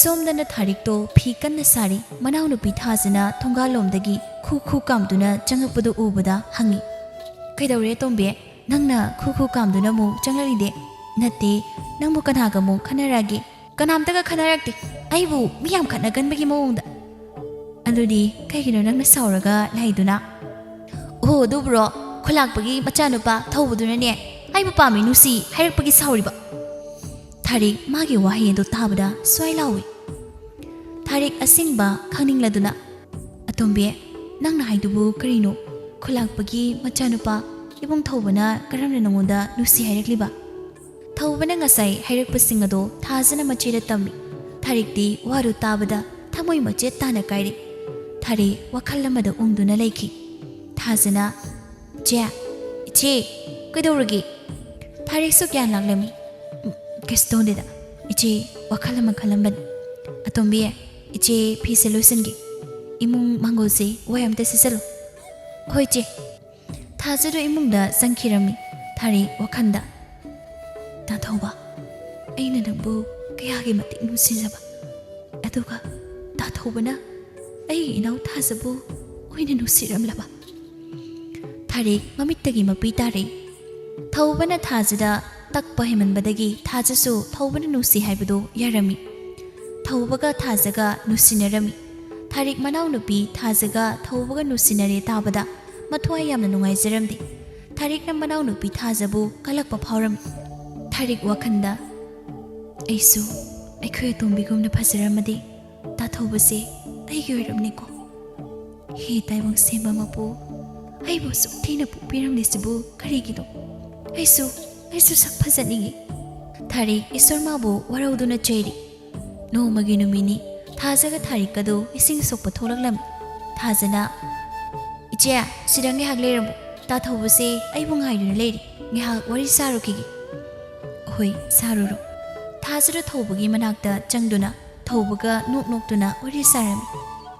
ꯁꯣꯝꯗꯅ ꯊꯥꯔꯤꯛꯇꯣ ꯐꯤ ꯀꯟꯅ ꯁꯥꯔꯤ꯫ ꯃꯅꯥꯎꯅꯨꯄꯤ ꯊꯥꯖꯅ ꯊꯣꯡꯒꯥꯜꯂꯣꯝꯗꯒꯤ ꯈꯨ ꯈꯨ ꯀꯥꯝꯗꯨꯅ ꯆꯪꯉꯛꯄꯗꯨ ꯎꯕꯗ ꯍꯪꯉꯤ, "ꯀꯩꯗꯧꯔꯦ ꯑꯇꯣꯝꯕꯤ? ꯅꯪꯅ ꯈꯨ ꯈꯨ ꯀꯥꯝꯗꯨꯅ ꯑꯃꯨꯛ ꯆꯪꯂꯛꯂꯤꯗꯤ?" "ꯅꯠꯇꯦ, ꯅꯪꯕꯨ ꯀꯅꯥꯒ ꯑꯃꯨꯛ ꯈꯟꯅꯔꯛꯑꯒꯦ? ꯀꯅꯥꯝꯇꯒ ꯈꯟꯅꯔꯛꯇꯦ, ꯑꯩꯕꯨ ꯃꯤ ꯌꯥꯝ ꯈꯠꯅꯒꯟꯕꯒꯤ ꯃꯑꯣꯡꯗ"꯫ "ꯑꯗꯨꯗꯤ ꯀꯩꯒꯤꯅꯣ ꯅꯪꯅ ꯁꯥꯎꯔꯒ ꯂꯩꯗꯨꯅ?" "ꯑꯣꯍꯣ, ꯑꯗꯨꯕꯨꯔꯣ, ꯈꯨꯂꯥꯛꯄꯒꯤ ꯃꯆꯥꯅꯨꯄꯥ ꯊꯧꯕꯗꯨꯅꯅꯦ ꯑꯩꯕꯨ ꯄꯥꯝꯃꯤ ꯅꯨꯡꯁꯤ ꯍꯥꯏꯔꯛꯄꯒꯤ ꯁꯥꯎꯔꯤꯕ"꯫ ꯊꯥꯔꯤꯛ ꯃꯥꯒꯤ ꯋꯥꯍꯩ ꯑꯗꯨ ꯇꯥꯕꯗ ꯁ꯭ꯋꯥꯏ ꯂꯥꯎꯏ꯫ ꯊꯥꯔꯤꯛ ꯑꯁꯦꯡꯕ ꯈꯪꯅꯤꯡꯂꯗꯨꯅ, "ꯑꯇꯣꯝꯕꯤ, ꯅꯪꯅ ꯍꯥꯏꯗꯨꯕꯨ ꯀꯔꯤꯅꯣ? ꯈꯨꯂꯥꯛꯄꯒꯤ ꯃꯆꯥꯅꯨꯄꯥ ꯏꯕꯨꯡ ꯊꯧꯕꯅ ꯀꯔꯝꯅ ꯅꯉꯣꯟꯗ ꯅꯨꯡꯁꯤ ꯍꯥꯏꯔꯛꯂꯤꯕ?" ꯊꯧꯕꯅ ꯉꯁꯥꯏ ꯍꯥꯏꯔꯛꯄꯁꯤꯡ ꯑꯗꯣ ꯊꯥꯖꯅ ꯃꯆꯦꯗ ꯇꯝꯃꯤ꯫ ꯊꯥꯔꯤꯛꯇꯤ ꯋꯥꯗꯨ ꯇꯥꯕꯗ ꯊꯃꯣꯏ ꯃꯆꯦꯠ ꯇꯥꯅ ꯀꯥꯏꯔꯦ꯫ ꯊꯥꯔꯤꯛ ꯋꯥꯈꯜ ꯑꯃꯗ ꯎꯪꯗꯨꯅ ꯂꯩꯈꯤ꯫ ꯊꯥꯖꯅ, "ꯏꯆꯦ, ꯏꯆꯦ, ꯀꯩꯗꯧꯔꯒꯦ?" ꯊꯥꯔꯤꯛꯁꯨ ꯒ꯭ꯌꯥꯟ ꯂꯥꯛꯂꯝꯃꯤ꯫ "ꯎꯝ, ꯀꯩꯁꯨ ꯇꯧꯗꯦꯗ꯫ ꯏꯆꯦ ꯋꯥꯈꯜ ꯑꯃ ꯈꯜꯂꯝꯕꯅꯤ꯫ ꯑꯇꯣꯝꯕꯤ, ꯏꯆꯦ ꯐꯤꯁꯦ ꯂꯣꯏꯁꯤꯟꯒꯦ꯫ ꯏꯃꯨꯡ ꯃꯥꯡꯒꯣꯜꯁꯦ ꯋꯥꯏ ꯑꯝꯇ ꯁꯤꯠꯆꯜꯂꯨ"꯫ "ꯍꯣꯏ, ꯏꯆꯦ"꯫ ꯊꯥꯖꯗꯨ ꯏꯃꯨꯡꯗ ꯆꯪꯈꯤꯔꯝꯃꯤ꯫ ꯊꯥꯔꯤꯛ ꯋꯥꯈꯜꯗ, "ꯇꯥꯊꯧꯕ, ꯑꯩꯅ ꯅꯪꯕꯨ ꯀꯌꯥꯒꯤ ꯃꯇꯤꯛ ꯅꯨꯡꯁꯤꯖꯕ, ꯑꯗꯨꯒ ꯇꯥꯊꯧꯕꯅ ꯑꯩꯒꯤ ꯏꯅꯥꯎ ꯊꯥꯖꯕꯨ ꯑꯣꯏꯅ ꯅꯨꯡꯁꯤꯔꯝꯂꯕ?" ꯊꯥꯔꯤꯛ ꯃꯃꯤꯠꯇꯒꯤ ꯃꯄꯤ ꯇꯥꯔꯛꯏ꯫ ꯊꯧꯕꯅ ꯊꯥꯖꯗ ꯇꯛꯄ ꯍꯦꯟꯃꯟꯕꯗꯒꯤ ꯊꯥꯖꯁꯨ ꯊꯧꯕꯅ ꯅꯨꯡꯁꯤ ꯍꯥꯏꯕꯗꯨ ꯌꯥꯔꯝꯃꯤ꯫ ꯊꯧꯕꯒ ꯊꯥꯖꯒ ꯅꯨꯡꯁꯤꯅꯔꯝꯃꯤ꯫ ꯊꯥꯔꯤꯛ ꯃꯅꯥꯎꯅꯨꯄꯤ ꯊꯥꯖꯒ ꯊꯧꯕꯒ ꯅꯨꯡꯁꯤꯅꯔꯦ ꯇꯥꯕꯗ ꯃꯊ꯭ꯋꯥꯏ ꯌꯥꯝꯅ ꯅꯨꯡꯉꯥꯏꯖꯔꯝꯗꯦ꯫ ꯊꯥꯔꯤꯛꯅ ꯃꯅꯥꯎꯅꯨꯄꯤ ꯊꯥꯖꯕꯨ ꯀꯜꯂꯛꯄ ꯐꯥꯎꯔꯝꯃꯤ꯫ ꯊꯥꯔꯤꯛ ꯋꯥꯈꯜꯗ, "ꯑꯩꯁꯨ ꯑꯩꯈꯣꯏ ꯑꯇꯣꯝꯕꯤꯒꯨꯝꯅ ꯐꯖꯔꯝꯃꯗꯤ ꯇꯥꯊꯧꯕꯁꯦ ꯑꯩꯒꯤ ꯑꯣꯏꯔꯝꯅꯤꯀꯣ꯫ ꯍꯦ ꯇꯥꯏꯕꯪ ꯁꯦꯝꯕ ꯃꯄꯨ, ꯑꯩꯕꯨ ꯑꯁꯨꯛ ꯊꯤꯅ ꯄꯣꯛꯄꯤꯔꯝꯂꯤꯁꯤꯕꯨ ꯀꯔꯤꯒꯤꯅꯣ? ꯑꯩꯁꯨ, ꯑꯩꯁꯨ ꯁꯛ ꯐꯖꯅꯤꯡꯏ"꯫ ꯊꯥꯔꯤꯛ ꯏꯁꯣꯔ ꯃꯥꯕꯨ ꯋꯥꯔꯧꯗꯨꯅ ꯆꯩꯔꯤ꯫ ꯅꯣꯡꯃꯒꯤ ꯅꯨꯃꯤꯠꯅꯤ꯫ ꯊꯥꯖꯒ ꯊꯥꯔꯤꯛꯀꯗꯨ ꯏꯁꯤꯡ ꯁꯣꯛꯄ ꯊꯣꯛꯂꯛꯂꯝꯃꯤ꯫ ꯊꯥꯖꯅ, "ꯏꯆꯦ, ꯁꯤꯗ ꯉꯥꯏꯍꯥꯛ ꯂꯩꯔꯝꯃꯨ꯫ ꯇꯥꯊꯧꯕꯁꯦ ꯑꯩꯕꯨ ꯉꯥꯏꯗꯨꯅ ꯂꯩꯔꯤ꯫ ꯉꯥꯏꯍꯥꯛ ꯋꯥꯔꯤ ꯁꯥꯔꯨꯈꯤꯒꯦ"꯫ "ꯍꯣꯏ, ꯁꯥꯔꯨꯔꯣ"꯫ ꯊꯥꯖꯅ ꯊꯧꯕꯒꯤ ꯃꯅꯥꯛꯇ ꯆꯪꯗꯨꯅ ꯊꯧꯕꯒ ꯅꯣꯛ ꯅꯣꯛꯇꯨꯅ ꯋꯥꯔꯤ ꯁꯥꯔꯝꯃꯤ꯫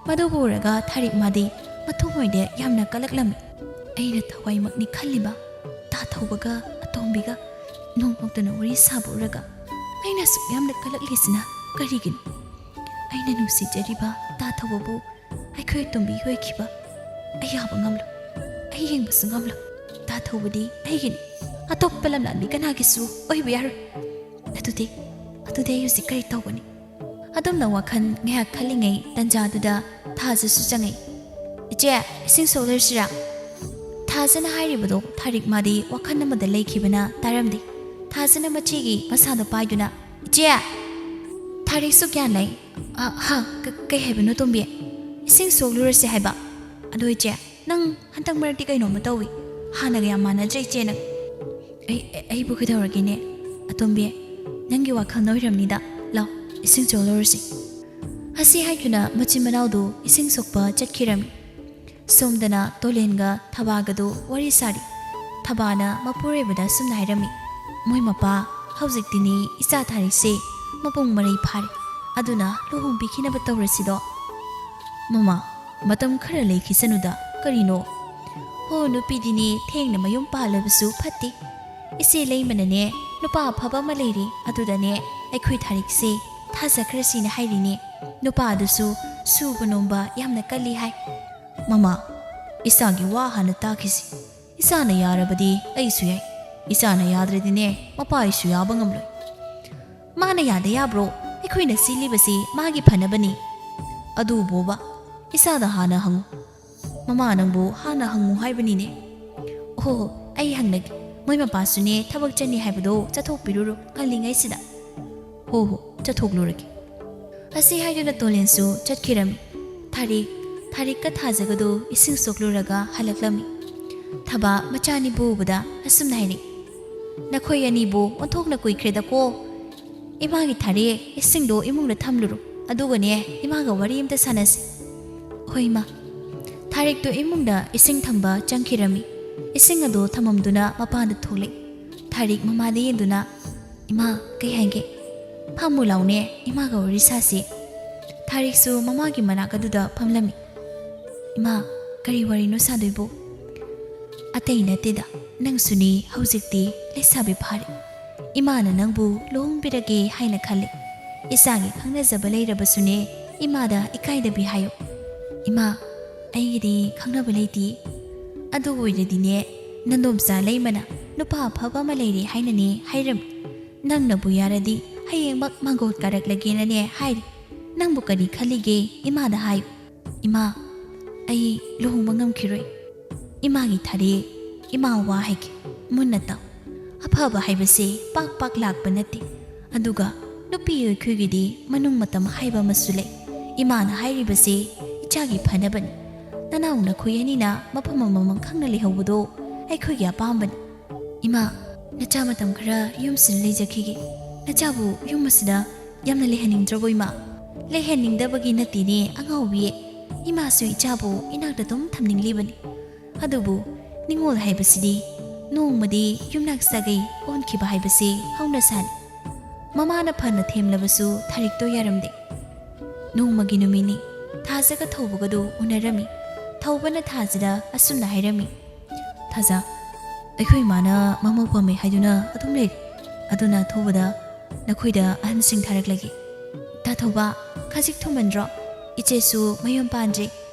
ꯃꯗꯨꯕꯨ ꯎꯔꯒ ꯊꯥꯔꯤꯛ ꯃꯥꯗꯤ ꯃꯊꯃꯣꯏꯗ ꯌꯥꯝꯅ ꯀꯜꯂꯛꯂꯝꯃꯤ꯫ "ꯑꯩꯅ ꯊꯋꯥꯏꯃꯛꯅꯤ ꯈꯜꯂꯤꯕ ꯇꯥꯊꯧꯕꯒ ꯑꯇꯣꯝꯕꯤꯒ ꯅꯣꯛ ꯅꯣꯛꯇꯨꯅ ꯋꯥꯔꯤ ꯁꯥꯕ ꯎꯔꯒ ꯑꯩꯅ ꯑꯁꯨꯛ ꯌꯥꯝꯅ ꯀꯜꯂꯛꯂꯤꯁꯤꯅ ꯀꯔꯤꯒꯤꯅꯣ? ꯑꯩꯅ ꯅꯨꯡꯁꯤꯖꯔꯤꯕ ꯇꯥꯊꯧꯕꯕꯨ ꯑꯩꯈꯣꯏ ꯑꯇꯣꯝꯕꯤ ꯑꯣꯏꯈꯤꯕ ꯑꯩ ꯌꯥꯕ ꯉꯝꯂꯣꯏ꯫ ꯑꯩ ꯌꯦꯡꯕꯁꯨ ꯉꯝꯂꯣꯏ"꯫ ꯊꯧꯕꯗꯤ ꯑꯩꯒꯤꯅꯤ꯫ ꯑꯇꯣꯞꯄ ꯂꯝꯂꯥꯟꯕꯤ ꯀꯅꯥꯒꯤꯁꯨ ꯑꯣꯏꯕ ꯌꯥꯔꯣꯏ꯫ ꯑꯗꯨꯗꯤ, ꯑꯗꯨꯗꯤ ꯑꯩ ꯍꯧꯖꯤꯛ ꯀꯔꯤ ꯇꯧꯒꯅꯤ? ꯑꯗꯨꯝꯅ ꯋꯥꯈꯜ ꯉꯥꯏꯍꯥꯛ ꯈꯜꯂꯤꯉꯩ ꯇꯟꯖꯥꯗꯨꯗ ꯊꯥꯖꯁꯨ ꯆꯪꯉꯛꯏ꯫ "ꯏꯆꯦ, ꯏꯁꯤꯡ ꯁꯣꯛꯂꯨꯔꯁꯤꯔꯥ?" ꯊꯥꯖꯅ ꯍꯥꯏꯔꯤꯕꯗꯣ ꯊꯥꯔꯤꯛ ꯃꯥꯗꯤ ꯋꯥꯈꯜ ꯑꯃꯗ ꯂꯩꯈꯤꯕꯅ ꯇꯥꯔꯝꯗꯦ꯫ ꯊꯥꯖꯅ ꯃꯆꯦꯒꯤ ꯃꯁꯥꯗꯣ ꯄꯥꯏꯗꯨꯅ, "ꯏꯆꯦ!" ꯊꯥꯔꯤꯛꯁꯨ ꯒ꯭ꯌꯥꯟ ꯂꯩ꯫ "ꯑ, ꯍꯥ, ꯀ-, ꯀꯩ ꯍꯥꯏꯕꯅꯣ ꯇꯣꯝꯕꯤ? ꯏꯁꯤꯡ ꯁꯣꯛꯂꯨꯔꯁꯦ ꯍꯥꯏꯕ? ꯑꯗꯣ ꯏꯆꯦ, ꯅꯪ ꯍꯟꯗꯛ ꯃꯔꯛꯇꯤ ꯀꯩꯅꯣꯝꯃ ꯇꯧꯏ꯫ ꯍꯥꯟꯅꯒ ꯌꯥꯝ ꯃꯥꯟꯅꯗ꯭ꯔꯦ ꯏꯆꯦ ꯅꯪ꯫" "ꯑꯩ, ꯑꯩ, ꯑꯩꯕꯨ ꯀꯩꯗꯧꯔꯒꯦꯅꯦ? ꯑꯇꯣꯝꯕꯤ, ꯅꯪꯒꯤ ꯋꯥꯈꯜꯅ ꯑꯣꯏꯔꯝꯅꯤꯗ꯫ ꯂꯥꯎ, ꯏꯁꯤꯡ ꯆꯣꯛꯂꯨꯔꯁꯤ꯫" ꯑꯁꯤ ꯍꯥꯏꯗꯨꯅ ꯃꯆꯤꯟ ꯃꯅꯥꯎꯗꯨ ꯏꯁꯤꯡ ꯁꯣꯛꯄ ꯆꯠꯈꯤꯔꯝꯃꯤ꯫ ꯁꯣꯝꯗꯅ ꯇꯣꯂꯦꯟꯒ ꯊꯕꯥꯒꯗꯨ ꯋꯥꯔꯤ ꯁꯥꯔꯤ꯫ ꯊꯕꯥꯅ ꯃꯄꯨꯔꯣꯏꯕꯗ ꯑꯁꯨꯝꯅ ꯍꯥꯏꯔꯝꯃꯤ, "ꯃꯣꯏ ꯃꯄꯥ ꯍꯧꯖꯤꯛꯇꯤꯅꯤ ꯏꯆꯥ ꯊꯥꯔꯤꯛꯁꯦ ꯃꯄꯨꯡ ꯃꯔꯩ ꯐꯥꯔꯦ꯫ ꯑꯗꯨꯅ ꯂꯨꯍꯣꯡꯕꯤꯈꯤꯅꯕ ꯇꯧꯔꯁꯤꯗꯣ꯫" "ꯃꯃꯥ, ꯃꯇꯝ ꯈꯔ ꯂꯩꯈꯤꯁꯅꯨꯗ, ꯀꯔꯤꯅꯣ?" "ꯍꯣ, ꯅꯨꯄꯤꯗꯤꯅꯦ ꯊꯦꯡꯅ ꯃꯌꯨꯝ ꯄꯥꯜꯂꯕꯁꯨ ꯐꯠꯇꯦ꯫ ꯏꯆꯦ ꯂꯩꯃꯅꯅꯦ ꯅꯨꯄꯥ ꯑꯐꯕ ꯑꯃ ꯂꯩꯔꯦ, ꯑꯗꯨꯗꯅꯦ ꯑꯩꯈꯣꯏ ꯊꯥꯔꯤꯛꯁꯦ ꯊꯥꯖꯈ꯭ꯔꯁꯤꯅ ꯍꯥꯏꯔꯤꯅꯦ꯫ ꯅꯨꯄꯥꯗꯨꯁꯨ ꯁꯨꯕ ꯅꯣꯝꯕ ꯌꯥꯝꯅ ꯀꯜꯂꯤ ꯍꯥꯏ꯫" "ꯃꯃꯥ, ꯏꯆꯥꯒꯤ ꯋꯥ ꯍꯥꯟꯅ ꯇꯥꯈꯤꯁꯤ꯫ ꯏꯆꯥꯅ ꯌꯥꯔꯕꯗꯤ ꯑꯩꯁꯨ ꯌꯥꯏ꯫ ꯏꯆꯥꯅ ꯌꯥꯗ꯭ꯔꯗꯤꯅꯦ ꯃꯄꯥ ꯑꯩꯁꯨ ꯌꯥꯕ ꯉꯝꯂꯣꯏ꯫" "ꯃꯥꯅ ꯌꯥꯗ ꯌꯥꯕ꯭ꯔꯣ? ꯑꯩꯈꯣꯏꯅ ꯁꯤꯜꯂꯤꯕꯁꯤ ꯃꯥꯒꯤ ꯐꯅꯕꯅꯤ꯫" "ꯑꯗꯨꯕꯣꯕ, ꯏꯆꯥꯗ ꯍꯥꯟꯅ ꯍꯪꯉꯨ꯫ ꯃꯃꯥ ꯅꯪꯕꯨ ꯍꯥꯟꯅ ꯍꯪꯉꯨ ꯍꯥꯏꯕꯅꯤꯅꯦ꯫" "ꯍꯣ ꯍꯣ, ꯑꯩ ꯍꯪꯂꯒꯦ꯫ ꯃꯣꯏ ꯃꯄꯥꯁꯨꯅꯦ ꯊꯕꯛ ꯆꯠꯅꯤ ꯍꯥꯏꯕꯗꯣ ꯆꯠꯊꯣꯛꯄꯤꯔꯨꯔꯣ ꯉꯜꯂꯤꯉꯩꯁꯤꯗ꯫" "ꯍꯣ ꯍꯣ, ꯆꯠꯊꯣꯛꯂꯨꯔꯒꯦ꯫" ꯑꯁꯤ ꯍꯥꯏꯗꯨꯅ ꯇꯣꯂꯦꯟꯁꯨ ꯆꯠꯈꯤꯔꯝꯃꯤ꯫ ꯊꯥꯔꯤꯛ, ꯊꯥꯔꯤꯛꯀ ꯊꯥꯖꯒꯗꯨ ꯏꯁꯤꯡ ꯁꯣꯛꯂꯨꯔꯒ ꯍꯜꯂꯛꯂꯝꯃꯤ꯫ ꯊꯕꯥ ꯃꯆꯥꯅꯤꯕꯨ ꯎꯕꯗ ꯑꯁꯨꯝꯅ ꯍꯥꯏꯔꯛꯏ, "ꯅꯈꯣꯏ ꯑꯅꯤꯕꯨ ꯑꯣꯟꯊꯣꯛꯅ ꯀꯨꯏꯈ꯭ꯔꯦꯗꯀꯣ꯫ ꯏꯃꯥꯒꯤ ꯊꯥꯔꯤꯛ, ꯏꯁꯤꯡꯗꯣ ꯏꯃꯨꯡꯗ ꯊꯝꯂꯨꯔꯣ, ꯑꯗꯨꯒꯅꯦ ꯏꯃꯥꯒ ꯋꯥꯔꯤ ꯑꯝꯇ ꯁꯥꯟꯅꯁꯤ꯫" "ꯍꯣꯏ, ꯏꯃꯥ꯫" ꯊꯥꯔꯤꯛꯇꯨ ꯏꯃꯨꯡꯗ ꯏꯁꯤꯡ ꯊꯝꯕ ꯆꯪꯈꯤꯔꯝꯃꯤ꯫ ꯏꯁꯤꯡ ꯑꯗꯨ ꯊꯝꯃꯝꯗꯨꯅ ꯃꯄꯥꯟꯗ ꯊꯣꯛꯂꯛꯏ꯫ ꯊꯥꯔꯤꯛ ꯃꯃꯥꯗ ꯌꯦꯡꯗꯨꯅ, "ꯏꯃꯥ, ꯀꯩ ꯍꯥꯏꯒꯦ? ꯐꯝꯃꯨ ꯂꯥꯎꯅꯦ, ꯏꯃꯥꯒ ꯋꯥꯔꯤ ꯁꯥꯁꯤ꯫" ꯊꯥꯔꯤꯛꯁꯨ ꯃꯃꯥꯒꯤ ꯃꯅꯥꯛ ꯑꯗꯨꯗ ꯐꯝꯂꯝꯃꯤ꯫ "ꯏꯃꯥ, ꯀꯔꯤ ꯋꯥꯔꯤꯅꯣ ꯁꯥꯗꯣꯏꯕꯨ?" "ꯑꯇꯩ ꯅꯠꯇꯦꯗ, ꯅꯪꯁꯨꯅꯤ ꯍꯧꯖꯤꯛꯇꯤ ꯂꯩꯁꯥꯕꯤ ꯐꯥꯔꯦ꯫ ꯏꯃꯥꯅ ꯅꯪꯕꯨ ꯂꯨꯍꯣꯡꯕꯤꯔꯒꯦ ꯍꯥꯏꯅ ꯈꯜꯂꯦ꯫ ꯏꯆꯥꯒꯤ ꯈꯪꯅꯖꯕ ꯂꯩꯔꯕꯁꯨꯅꯦ, ꯏꯃꯥꯗ ꯏꯀꯥꯏꯗꯕꯤ ꯍꯥꯏꯌꯨ꯫" "ꯏꯃꯥ, ꯑꯩꯒꯤꯗꯤ ꯈꯪꯅꯕ ꯂꯩꯇꯦ꯫ ꯑꯗꯨ ꯑꯣꯏꯔꯗꯤꯅꯦ, "ꯅꯟꯗꯣꯝꯆꯥ ꯂꯩꯃꯅ ꯅꯨꯄꯥ ꯑꯐꯕ ꯑꯃ ꯂꯩꯔꯦ ꯍꯥꯏꯅꯅꯦ ꯍꯥꯏꯔꯝꯃꯤ꯫ ꯅꯪꯅꯕꯨ ꯌꯥꯔꯗꯤ ꯍꯌꯦꯡꯃꯛ ꯃꯥꯡꯒꯣꯜ ꯀꯥꯔꯛꯂꯒꯦꯅꯅꯦ ꯍꯥꯏꯔꯤ꯫ ꯅꯪꯕꯨ ꯀꯔꯤ ꯈꯜꯂꯤꯒꯦ? ꯏꯃꯥꯗ ꯍꯥꯏꯌꯨ꯫" "ꯏꯃꯥ, ꯑꯩ ꯂꯨꯍꯣꯡꯕ ꯉꯝꯈꯤꯔꯣꯏ꯫ ꯏꯃꯥꯒꯤ ꯊꯥꯔꯦꯛ, ꯏꯃꯥ ꯋꯥ ꯍꯥꯏꯒꯦ, ꯃꯨꯟꯅ ꯇꯥꯎ꯫ ꯑꯐꯕ ꯍꯥꯏꯕꯁꯦ ꯄꯥꯛ ꯄꯥꯛ ꯂꯥꯛꯄ ꯅꯠꯇꯦ꯫ ꯑꯗꯨꯒ ꯅꯨꯄꯤ ꯑꯩꯈꯣꯏꯒꯤꯗꯤ ꯃꯅꯨꯡ ꯃꯇꯝ ꯍꯥꯏꯕ ꯑꯃꯁꯨ ꯂꯩ꯫ ꯏꯃꯥꯅ ꯍꯥꯏꯔꯤꯕꯁꯦ ꯏꯆꯥꯒꯤ ꯐꯅꯕꯅꯤ꯫ ꯅꯅꯥꯎ ꯅꯈꯣꯏ ꯑꯅꯤꯅ ꯃꯐꯝ ꯑꯃꯃꯝ ꯈꯪꯅ ꯂꯩꯍꯧꯕꯗꯣ ꯑꯩꯈꯣꯏꯒꯤ ꯑꯄꯥꯝꯕꯅꯤ꯫" "ꯏꯃꯥ, ꯅꯆꯥ ꯃꯇꯝ ꯈꯔ ꯌꯨꯝꯁꯤꯗ ꯂꯩꯖꯈꯤꯒꯦ꯫ ꯅꯆꯥꯕꯨ ꯌꯨꯝ ꯑꯁꯤꯗ ꯌꯥꯝꯅ ꯂꯩꯍꯟꯅꯤꯡꯗ꯭ꯔꯕꯣ ꯏꯃꯥ?" "ꯂꯩꯍꯟꯅꯤꯡꯗꯕꯒꯤ ꯅꯠꯇꯦꯅꯦ ꯑꯉꯥꯎꯕꯤ꯫ ꯏꯃꯥꯁꯨ ꯏꯆꯥꯕꯨ ꯏꯅꯥꯛꯇ ꯑꯗꯨꯝ ꯊꯝꯅꯤꯡꯂꯤꯕꯅꯤ꯫ ꯑꯗꯨꯕꯨ ꯅꯤꯉꯣꯜ ꯍꯥꯏꯕꯁꯤꯗꯤ ꯅꯣꯡꯃꯗꯤ ꯌꯨꯝꯅꯥꯛ ꯁꯥꯒꯩ ꯑꯣꯟꯈꯤꯕ ꯍꯥꯏꯕꯁꯦ ꯍꯧꯅꯁꯥꯅꯤ꯫ ꯃꯃꯥꯅ ꯐꯅ ꯊꯦꯝꯂꯕꯁꯨ ꯊꯥꯔꯤꯛꯇꯣ ꯌꯥꯔꯝꯗꯦ꯫ ꯅꯣꯡꯃꯒꯤ ꯅꯨꯃꯤꯠꯅꯤ꯫ ꯊꯥꯖꯒ ꯊꯧꯕꯒꯗꯨ ꯎꯅꯔꯝꯃꯤ꯫ ꯊꯧꯕꯅ ꯊꯥꯖꯗ ꯑꯁꯨꯝꯅ ꯍꯥꯏꯔꯝꯃꯤ, "ꯊꯥꯖ, ꯑꯩꯈꯣꯏ ꯏꯃꯥꯅ ꯃꯃꯧ ꯄꯥꯝꯃꯦ ꯍꯥꯏꯗꯨꯅ ꯑꯗꯨꯝ ꯂꯩꯔꯦ꯫ ꯑꯗꯨꯅ ꯑꯊꯨꯕꯗ ꯅꯈꯣꯏꯗ ꯑꯍꯟꯁꯤꯡ ꯊꯥꯔꯛꯂꯒꯦ꯫" "ꯇꯥ ꯊꯧꯕ, ꯈꯖꯤꯛ ꯊꯨꯃꯟꯗ꯭ꯔꯣ? ꯏꯆꯦꯁꯨ ꯃꯌꯨꯝ ꯄꯥꯟꯗ꯭ꯔꯤ꯫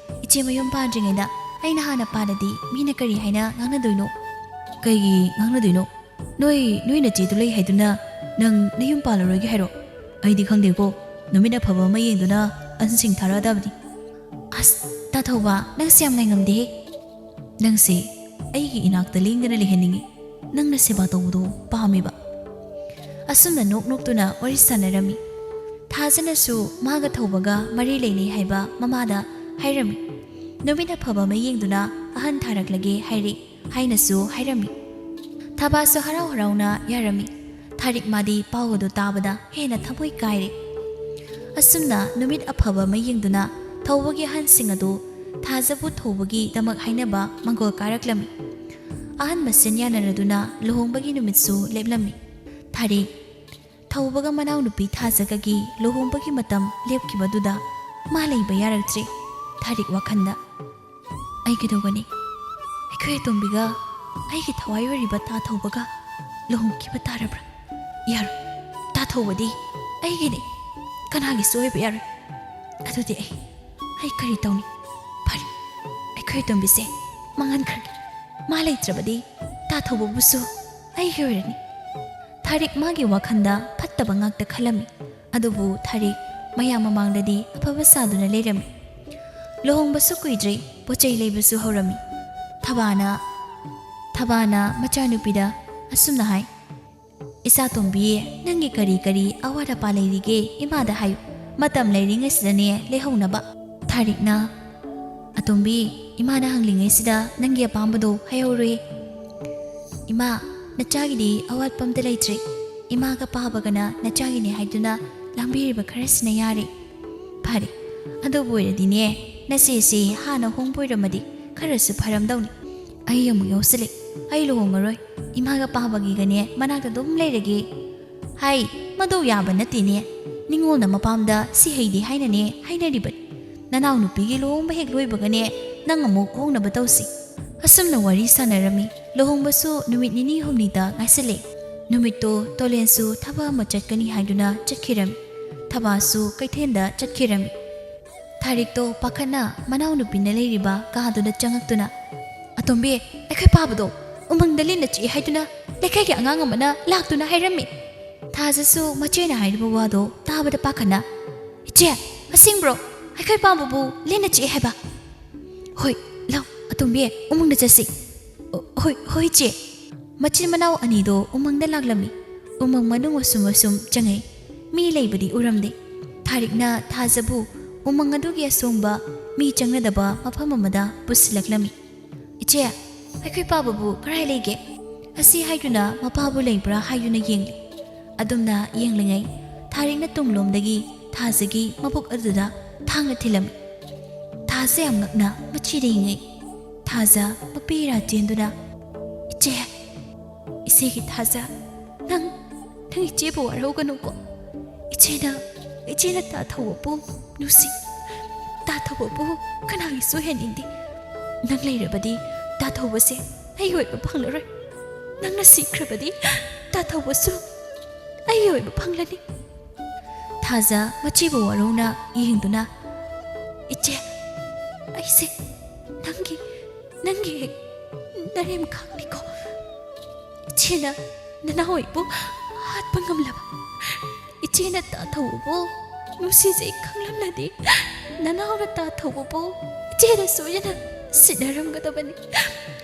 ꯏꯆꯦ ꯃꯌꯨꯝ ꯄꯥꯟꯗ꯭ꯔꯤꯉꯩꯗ ꯑꯩꯅ ꯍꯥꯟꯅ ꯄꯥꯜꯂꯗꯤ ꯃꯤꯅ ꯀꯔꯤ ꯍꯥꯏꯅ ꯉꯥꯡꯅꯗꯣꯏꯅꯣ?" "ꯀꯩꯒꯤ ꯉꯥꯡꯅꯗꯣꯏꯅꯣ? ꯅꯣꯏ, ꯅꯣꯏ ꯅꯆꯦꯗꯨ ꯂꯩ ꯍꯥꯏꯗꯨꯅ ꯅꯪ ꯅꯌꯨꯝ ꯄꯥꯜꯂꯔꯣꯏꯒꯦ ꯍꯥꯏꯔꯣ? ꯑꯩꯗꯤ ꯈꯪꯗꯦꯀꯣ꯫ ꯅꯨꯃꯤꯠ ꯑꯐꯕ ꯑꯃ ꯌꯦꯡꯗꯨꯅ ꯑꯍꯟꯁꯤꯡ ꯊꯥꯔꯛꯑꯗꯕꯅꯤ꯫" "ꯑꯁ, ꯇꯥ ꯊꯧꯕ, ꯅꯪꯁꯦ ꯌꯥꯝ ꯉꯥꯏꯉꯝꯗꯦꯍꯦ꯫ ꯅꯪꯁꯦ ꯑꯩꯒꯤ ꯏꯅꯥꯛꯇ ꯂꯦꯡꯗꯅ ꯂꯩꯍꯟꯅꯤꯡꯉꯤ꯫ ꯅꯪꯅ ꯁꯦꯕꯥ ꯇꯧꯕꯗꯣ ꯄꯥꯝꯃꯦꯕ꯫" ꯑꯁꯨꯝꯅ ꯅꯣꯛ ꯅꯣꯛꯇꯨꯅ ꯋꯥꯔꯤ ꯁꯥꯟꯅꯔꯝꯃꯤ꯫ ꯊꯥꯖꯅꯁꯨ ꯃꯥꯒ ꯊꯧꯕꯒ ꯃꯔꯤ ꯂꯩꯅꯩ ꯍꯥꯏꯕ ꯃꯃꯥꯗ ꯍꯥꯏꯔꯝꯃꯤ꯫ "ꯅꯨꯃꯤꯠ ꯑꯐꯕ ꯑꯃ ꯌꯦꯡꯗꯨꯅ ꯑꯍꯟ ꯊꯥꯔꯛꯂꯒꯦ ꯍꯥꯏꯔꯦ" ꯍꯥꯏꯅꯁꯨ ꯍꯥꯏꯔꯝꯃꯤ꯫ ꯊꯕꯥꯁꯨ ꯍꯔꯥꯎ ꯍꯔꯥꯎꯅ ꯌꯥꯔꯝꯃꯤ꯫ ꯊꯥꯔꯤꯛ ꯃꯥꯗꯤ ꯄꯥꯎ ꯑꯗꯨ ꯇꯥꯕꯗ ꯍꯦꯟꯅ ꯊꯃꯣꯏ ꯀꯥꯏꯔꯦ꯫ ꯑꯁꯨꯝꯅ ꯅꯨꯃꯤꯠ ꯑꯐꯕ ꯑꯃ ꯌꯦꯡꯗꯨꯅ ꯊꯧꯕꯒꯤ ꯑꯍꯟꯁꯤꯡ ꯑꯗꯨ ꯊꯥꯖꯕꯨ ꯊꯧꯕꯒꯤꯗꯃꯛ ꯍꯥꯏꯅꯕ ꯃꯪꯒꯣꯜ ꯀꯥꯔꯛꯂꯝꯃꯤ꯫ ꯑꯍꯟ ꯃꯁꯦꯟ ꯌꯥꯅꯔꯗꯨꯅ ꯂꯨꯍꯣꯡꯕꯒꯤ ꯅꯨꯃꯤꯠꯁꯨ ꯂꯦꯞꯂꯝꯃꯤ꯫ ꯊꯥꯔꯤꯛ ꯊꯧꯕꯒ ꯃꯅꯥꯎꯅꯨꯄꯤ ꯊꯥꯖꯒꯒꯤ ꯂꯨꯍꯣꯡꯕꯒꯤ ꯃꯇꯝ ꯂꯦꯞꯈꯤꯕꯗꯨꯗ ꯃꯥ ꯂꯩꯕ ꯌꯥꯔꯛꯇ꯭ꯔꯦ꯫ ꯊꯥꯔꯤꯛ ꯋꯥꯈꯜꯗ, "ꯑꯩ ꯀꯩꯗꯧꯒꯅꯤ? ꯑꯩꯈꯣꯏ ꯑꯇꯣꯝꯕꯤꯒ ꯑꯩꯒꯤ ꯊꯋꯥꯏ ꯑꯣꯏꯔꯤꯕ ꯇꯥ ꯊꯧꯕꯒ ꯂꯨꯍꯣꯡꯈꯤꯕ ꯇꯥꯔꯕ꯭ꯔꯥ? ꯌꯥꯔꯣꯏ꯫ ꯇꯥ ꯊꯧꯕꯗꯤ ꯑꯩꯒꯤꯅꯤ꯫ ꯀꯅꯥꯒꯤꯁꯨ ꯑꯣꯏꯕ ꯌꯥꯔꯣꯏ꯫ ꯑꯗꯨꯗꯤ ꯑꯩ, ꯑꯩ ꯀꯔꯤ ꯇꯧꯅꯤ? ꯐꯔꯦ, ꯑꯩꯈꯣꯏ ꯑꯇꯣꯝꯕꯤꯁꯦ ꯃꯥꯡꯍꯟꯈ꯭ꯔꯒꯦ꯫" ꯃꯥ ꯂꯩꯇ꯭ꯔꯕꯗꯤ ꯇꯥ ꯊꯧꯕꯕꯨꯁꯨ ꯑꯩꯒꯤ ꯑꯣꯏꯔꯅꯤ꯫ ꯊꯥꯔꯤꯛ ꯃꯥꯒꯤ ꯋꯥꯈꯜꯗ ꯐꯠꯇꯕ ꯉꯥꯛꯇ ꯈꯜꯂꯝꯃꯤ꯫ ꯑꯗꯨꯕꯨ ꯊꯥꯔꯤꯛ ꯃꯌꯥꯝ ꯃꯃꯥꯡꯗꯗꯤ ꯑꯐꯕ ꯁꯥꯗꯨꯅ ꯂꯩꯔꯝꯃꯤ꯫ ꯂꯨꯍꯣꯡꯕꯁꯨ ꯀꯨꯏꯗ꯭ꯔꯤ, ꯄꯣꯠ ꯆꯩ ꯂꯩꯕꯁꯨ ꯍꯧꯔꯝꯃꯤ꯫ ꯊꯕꯥꯅ, ꯊꯕꯥꯅ ꯃꯆꯥꯅꯨꯄꯤꯗ ꯑꯁꯨꯝꯅ ꯍꯥꯏ, "ꯏꯆꯥ ꯇꯣꯝꯕꯤ, ꯅꯪꯒꯤ ꯀꯔꯤ ꯀꯔꯤ ꯑꯋꯥꯠ ꯑꯄꯥ ꯂꯩꯔꯤꯒꯦ ꯏꯃꯥꯗ ꯍꯥꯏꯌꯨ, ꯃꯇꯝ ꯂꯩꯔꯤꯉꯩꯁꯤꯗꯅꯦ ꯂꯩꯍꯧꯅꯕ꯫" ꯊꯥꯔꯤꯛꯅ, "ꯑꯇꯣꯝꯕꯤ, ꯏꯃꯥꯅ ꯍꯪꯂꯤꯉꯩꯁꯤꯗ ꯅꯪꯒꯤ ꯑꯄꯥꯝꯕꯗꯣ ꯍꯥꯏꯍꯧꯔꯣꯏ꯫" "ꯏꯃꯥ, ꯅꯆꯥꯒꯤꯗꯤ ꯑꯋꯥꯠꯄ ꯑꯝꯇ ꯂꯩꯇ꯭ꯔꯦ꯫ ꯏꯃꯥꯒ ꯄꯥꯕꯒꯅ ꯅꯆꯥꯒꯤꯅꯦ ꯍꯥꯏꯗꯨꯅ ꯂꯥꯡꯕꯤꯔꯤꯕ ꯈꯔꯁꯤꯅ ꯌꯥꯔꯦ꯫" "ꯐꯔꯦ, ꯑꯗꯨꯕꯨ ꯑꯣꯏꯔꯗꯤꯅꯦ, ꯅꯆꯦꯁꯤ ꯍꯥꯟꯅ ꯍꯣꯡꯕ ꯑꯣꯏꯔꯝꯃꯗꯤ ꯈꯔꯁꯨ ꯐꯔꯝꯗꯧꯅꯤ꯫ ꯑꯩ ꯑꯃꯨꯛ ꯌꯥꯎꯁꯤꯜꯂꯦ꯫ ꯑꯩ ꯂꯨꯍꯣꯡꯉꯔꯣꯏ꯫ ꯏꯃꯥꯒ ꯄꯥꯕꯒꯤꯒꯅꯦ ꯃꯅꯥꯛꯇ ꯑꯗꯨꯝ ꯂꯩꯔꯒꯦ꯫" "ꯍꯥꯏ, ꯃꯗꯨ ꯌꯥꯕ ꯅꯠꯇꯦꯅꯦ꯫ ꯅꯤꯉꯣꯜꯅ ꯃꯄꯥꯝꯗ ꯁꯤ ꯍꯩꯗꯤ ꯍꯥꯏꯅꯅꯦ ꯍꯥꯏꯅꯔꯤꯕꯅꯤ꯫ ꯅꯅꯥꯎꯅꯨꯄꯤꯒꯤ ꯂꯨꯍꯣꯡꯕ ꯍꯦꯛ ꯂꯣꯏꯕꯒꯅꯦ ꯅꯪ ꯑꯃꯨꯛ ꯍꯣꯡꯅꯕ ꯇꯧꯁꯤ꯫" ꯑꯁꯨꯝꯅ ꯋꯥꯔꯤ ꯁꯥꯟꯅꯔꯝꯃꯤ꯫ ꯂꯨꯍꯣꯡꯕꯁꯨ ꯅꯨꯃꯤꯠ ꯅꯤꯅꯤ ꯍꯨꯝꯅꯤꯗ ꯉꯥꯏꯁꯤꯜꯂꯦ꯫ ꯅꯨꯃꯤꯠꯇꯣ ꯇꯣꯂꯦꯟꯁꯨ ꯊꯕꯛ ꯑꯃ ꯆꯠꯀꯅꯤ ꯍꯥꯏꯗꯨꯅ ꯆꯠꯈꯤꯔꯝꯃꯤ꯫ ꯊꯕꯥꯁꯨ ꯀꯩꯊꯦꯜꯗ ꯆꯠꯈꯤꯔꯝꯃꯤ꯫ ꯊꯥꯔꯤꯛꯇꯣ ꯄꯥꯈꯠꯅ ꯃꯅꯥꯎꯅꯨꯄꯤꯅ ꯂꯩꯔꯤꯕ ꯀꯥꯗꯨꯗ ꯆꯪꯉꯛꯇꯨꯅ, "ꯑꯇꯣꯝꯕꯤ, ꯑꯩꯈꯣꯏ ꯄꯥꯕꯗꯣ ꯎꯃꯪꯗ ꯂꯤꯟꯅ ꯆꯤꯛꯏ ꯍꯥꯏꯗꯨꯅ ꯂꯩꯀꯥꯏꯒꯤ ꯑꯉꯥꯡ ꯑꯃꯅ ꯂꯥꯛꯇꯨꯅ ꯍꯥꯏꯔꯝꯃꯤ꯫" ꯊꯥꯖꯁꯨ ꯃꯆꯦꯅ ꯍꯥꯏꯔꯤꯕ ꯋꯥꯗꯣ ꯇꯥꯕꯗ ꯄꯥꯈꯠꯅ, "ꯏꯆꯦ, ꯑꯁꯦꯡꯕ꯭ꯔꯣ? ꯑꯩꯈꯣꯏ ꯄꯥꯕꯕꯨ ꯂꯤꯟꯅ ꯆꯤꯛꯏ ꯍꯥꯏꯕ?" "ꯍꯣꯏ, ꯂꯥꯎ, ꯑꯇꯣꯝꯕꯤ, ꯎꯃꯪꯗ ꯆꯠꯁꯤ꯫" "ꯑꯣ, ꯍꯣꯏ, ꯍꯣꯏ, ꯏꯆꯦ꯫" ꯃꯆꯤꯟ ꯃꯅꯥꯎ ꯑꯅꯤꯗꯣ ꯎꯃꯪꯗ ꯂꯥꯛꯂꯝꯃꯤ꯫ ꯎꯃꯪ ꯃꯅꯨꯡ ꯑꯁꯨꯝ ꯑꯁꯨꯝ ꯆꯪꯉꯛꯏ꯫ ꯃꯤ ꯂꯩꯕꯗꯤ ꯎꯔꯝꯗꯦ꯫ ꯊꯥꯔꯤꯛꯅ ꯊꯥꯖꯕꯨ ꯎꯃꯪ ꯑꯗꯨꯒꯤ ꯑꯁꯣꯡꯕ, ꯃꯤ ꯆꯪꯅꯗꯕ ꯃꯐꯝ ꯑꯃꯗ ꯄꯨꯁꯤꯜꯂꯛꯂꯝꯃꯤ꯫ "ꯏꯆꯦ, ꯑꯩꯈꯣꯏ ꯄꯥꯕꯕꯨ ꯀꯔꯥꯏ ꯂꯩꯒꯦ?" ꯑꯁꯤ ꯍꯥꯏꯗꯨꯅ ꯃꯄꯥꯕꯨ ꯂꯩꯕ꯭ꯔꯥ ꯍꯥꯏꯗꯨꯅ ꯌꯦꯡꯂꯤ꯫ ꯑꯗꯨꯝꯅ ꯌꯦꯡꯂꯤꯉꯩ ꯊꯥꯔꯤꯛꯅ ꯇꯨꯡꯂꯣꯝꯗꯒꯤ ꯊꯥꯖꯒꯤ ꯃꯕꯨꯛ ꯑꯗꯨꯗ ꯊꯥꯡꯅ ꯊꯤꯜꯂꯝꯃꯤ꯫ ꯊꯥꯖ ꯌꯥꯝ ꯉꯛꯅ ꯃꯆꯤꯗ ꯌꯦꯡꯉꯛꯏ꯫ ꯊꯥꯖ ꯃꯄꯤ ꯏꯔꯥ ꯆꯦꯟꯗꯨꯅ, "ꯏꯆꯦ, ꯏꯆꯦꯒꯤ ꯊꯥꯖ, ꯅꯪ, ꯅꯪ ꯏꯆꯦꯕꯨ ꯋꯥꯔꯧꯒꯅꯨꯀꯣ꯫ ꯏꯆꯦꯅ, ꯏꯆꯦꯅ ꯇꯥ ꯊꯧꯕꯕꯨ ꯅꯨꯡꯁꯤ꯫ ꯇꯥ ꯊꯧꯕꯕꯨ ꯀꯅꯥꯒꯤꯁꯨ ꯍꯦꯟꯅꯤꯡꯗꯦ꯫ ꯅꯪ ꯂꯩꯔꯕꯗꯤ ꯇꯥ ꯊꯧꯕꯁꯦ ꯑꯩ ꯑꯣꯏꯕ ꯐꯪꯂꯔꯣꯏ꯫ ꯅꯪꯅ ꯁꯤꯈ꯭ꯔꯕꯗꯤ ꯇꯥ ꯊꯧꯕꯁꯨ ꯑꯩ ꯑꯣꯏꯕ ꯐꯪꯂꯅꯤ꯫" ꯊꯥꯖ ꯃꯆꯦꯕꯨ ꯋꯥꯔꯧꯅ ꯌꯦꯡꯗꯨꯅ, "ꯏꯆꯦ, ꯑꯩꯁꯦ ꯅꯪꯒꯤ, ꯅꯪꯒꯤ ꯍꯦꯛ ꯅꯔꯦꯝ ꯈꯥꯡꯅꯤꯀꯣ꯫ ꯏꯆꯦꯅ ꯅꯅꯥꯎ ꯑꯩꯕꯨ ꯍꯥꯠꯄ ꯉꯝꯂꯕ, ꯏꯆꯦꯅ ꯇꯥꯊꯧꯕꯕꯨ ꯅꯨꯡꯁꯤꯖꯩ ꯈꯪꯂꯝꯂꯗꯤ, ꯅꯅꯥꯎꯅ ꯇꯥꯊꯧꯕꯕꯨ ꯏꯆꯦꯅ ꯁꯣꯏꯗꯅ ꯁꯤꯟꯅꯔꯝꯒꯗꯕꯅꯤ꯫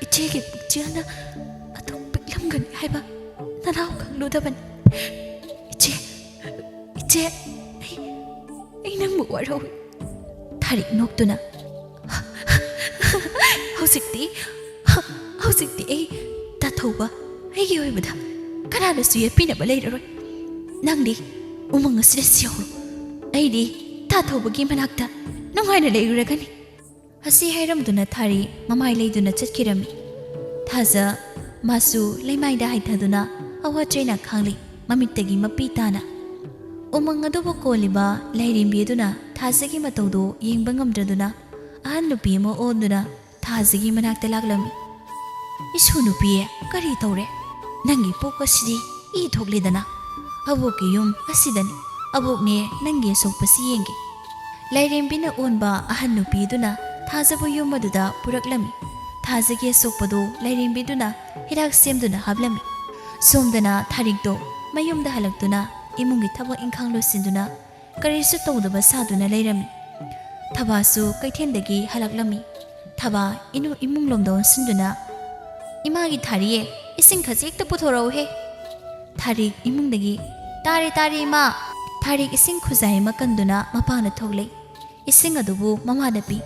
ꯏꯆꯦꯒꯤ ꯄꯨꯛꯆꯦꯜꯅ ꯑꯗꯨꯝ ꯄꯤꯛꯂꯝꯒꯅꯤ ꯍꯥꯏꯕ ꯅꯅꯥꯎ ꯈꯪꯂꯨꯗꯕꯅꯤ꯫ ꯏꯆꯦ, ꯏꯆꯦ, ꯑꯩ, ꯑꯩ ꯅꯪꯕꯨ ꯋꯥꯔꯧꯏ꯫ ꯊꯥꯔꯤꯛ ꯅꯣꯛꯇꯨꯅ, "ꯍꯧꯖꯤꯛꯇꯤ, ꯍꯧꯖꯤꯛꯇꯤ ꯑꯩ ꯇꯥꯊꯧꯕ ꯑꯩꯒꯤ ꯑꯣꯏꯕꯗ ꯀꯅꯥꯅꯁꯨ ꯌꯦꯠꯄꯤꯅꯕ ꯂꯩꯔꯔꯣꯏ꯫ ꯅꯪꯗꯤ ꯎꯃꯪ ꯑꯁꯤꯗ ꯁꯤꯍꯧꯔꯣ, ꯑꯩꯗꯤ ꯇꯥꯊꯧꯕꯒꯤ ꯃꯅꯥꯛꯇ ꯅꯨꯡꯉꯥꯏꯅ ꯂꯩꯔꯨꯔꯒꯅꯤ"꯫ ꯑꯁꯤ ꯍꯥꯏꯔꯝꯗꯨꯅ ꯊꯥꯔꯤ ꯃꯃꯥꯏ ꯂꯩꯗꯨꯅ ꯆꯠꯈꯤꯔꯝꯃꯤ꯫ ꯊꯥꯖ ꯃꯥꯁꯨ ꯂꯩꯃꯥꯏꯗ ꯍꯥꯏꯊꯗꯨꯅ ꯑꯋꯥ ꯆꯩꯅ ꯈꯥꯡꯂꯤ꯫ ꯃꯃꯤꯠꯇꯒꯤ ꯃꯄꯤ ꯇꯥꯅ ꯎꯃꯪ ꯑꯗꯨꯕꯨ ꯀꯣꯜꯂꯤꯕ ꯂꯥꯏꯔꯦꯝꯕꯤ ꯑꯗꯨꯅ ꯊꯥꯖꯒꯤ ꯃꯇꯧꯗꯨ ꯌꯦꯡꯕ ꯉꯝꯗ꯭ꯔꯗꯨꯅ ꯑꯍꯟ ꯅꯨꯄꯤ ꯑꯃ ꯑꯣꯟꯗꯨꯅ ꯊꯥꯖꯒꯤ ꯃꯅꯥꯛꯇ ꯂꯥꯛꯂꯝꯃꯤ꯫ "ꯏꯁꯨ ꯅꯨꯄꯤ, ꯀꯔꯤ ꯇꯧꯔꯦ? ꯅꯪꯒꯤ ꯄꯣꯛ ꯑꯁꯤꯗꯤ ꯏ ꯊꯣꯛꯂꯦꯗꯅ꯫ ꯑꯕꯣꯛꯀꯤ ꯌꯨꯝ ꯑꯁꯤꯗꯅꯤ꯫ ꯑꯕꯣꯛꯅꯦ ꯅꯪꯒꯤ ꯑꯁꯣꯛꯄꯁꯤ ꯌꯦꯡꯒꯦ"꯫ ꯂꯥꯏꯔꯦꯝꯕꯤꯅ ꯑꯣꯟꯕ ꯑꯍꯟ ꯅꯨꯄꯤꯗꯨꯅ ꯊꯥꯖꯕꯨ ꯌꯨꯝ ꯑꯗꯨꯗ ꯄꯨꯔꯛꯂꯝꯃꯤ꯫ ꯊꯥꯖꯒꯤ ꯑꯁꯣꯛꯄꯗꯨ ꯂꯥꯏꯔꯦꯝꯕꯤꯗꯨꯅ ꯍꯤꯗꯥꯛ ꯁꯦꯝꯗꯨꯅ ꯍꯥꯞꯂꯝꯃꯤ꯫ ꯁꯣꯝꯗꯅ ꯊꯥꯔꯤꯛꯇꯣ ꯃꯌꯨꯝꯗ ꯍꯜꯂꯛꯇꯨꯅ ꯏꯃꯨꯡꯒꯤ ꯊꯕꯛ ꯏꯪꯈꯥꯡ ꯂꯣꯏꯁꯤꯟꯗꯨꯅ ꯀꯔꯤꯁꯨ ꯇꯧꯗꯕ ꯁꯥꯗꯨꯅ ꯂꯩꯔꯝꯃꯤ꯫ ꯊꯕꯥꯁꯨ ꯀꯩꯊꯦꯜꯗꯒꯤ ꯍꯜꯂꯛꯂꯝꯃꯤ꯫ ꯊꯕꯥ ꯏꯅꯨ-, ꯏꯃꯨꯡꯂꯣꯝꯗ ꯑꯣꯟꯁꯤꯟꯗꯨꯅ, "ꯏꯃꯥꯒꯤ ꯊꯥꯔꯤꯌꯦ, ꯏꯁꯤꯡ ꯈꯖꯤꯛꯇ ꯄꯨꯊꯣꯔꯛꯎꯍꯦ"꯫ ꯊꯥꯔꯤꯛ ꯏꯃꯨꯡꯗꯒꯤ, "ꯇꯥꯔꯦ, ꯇꯥꯔꯦ, ꯏꯃꯥ"꯫ ꯊꯥꯔꯤꯛ ꯏꯁꯤꯡ ꯈꯨꯖꯥꯏ ꯑꯃ ꯀꯟꯗꯨꯅ ꯃꯄꯥꯟꯗ ꯊꯣꯛꯂꯛꯏ꯫ ꯏꯁꯤꯡ ꯑꯗꯨꯕꯨ ꯃꯃꯥꯗ ꯄꯤ꯫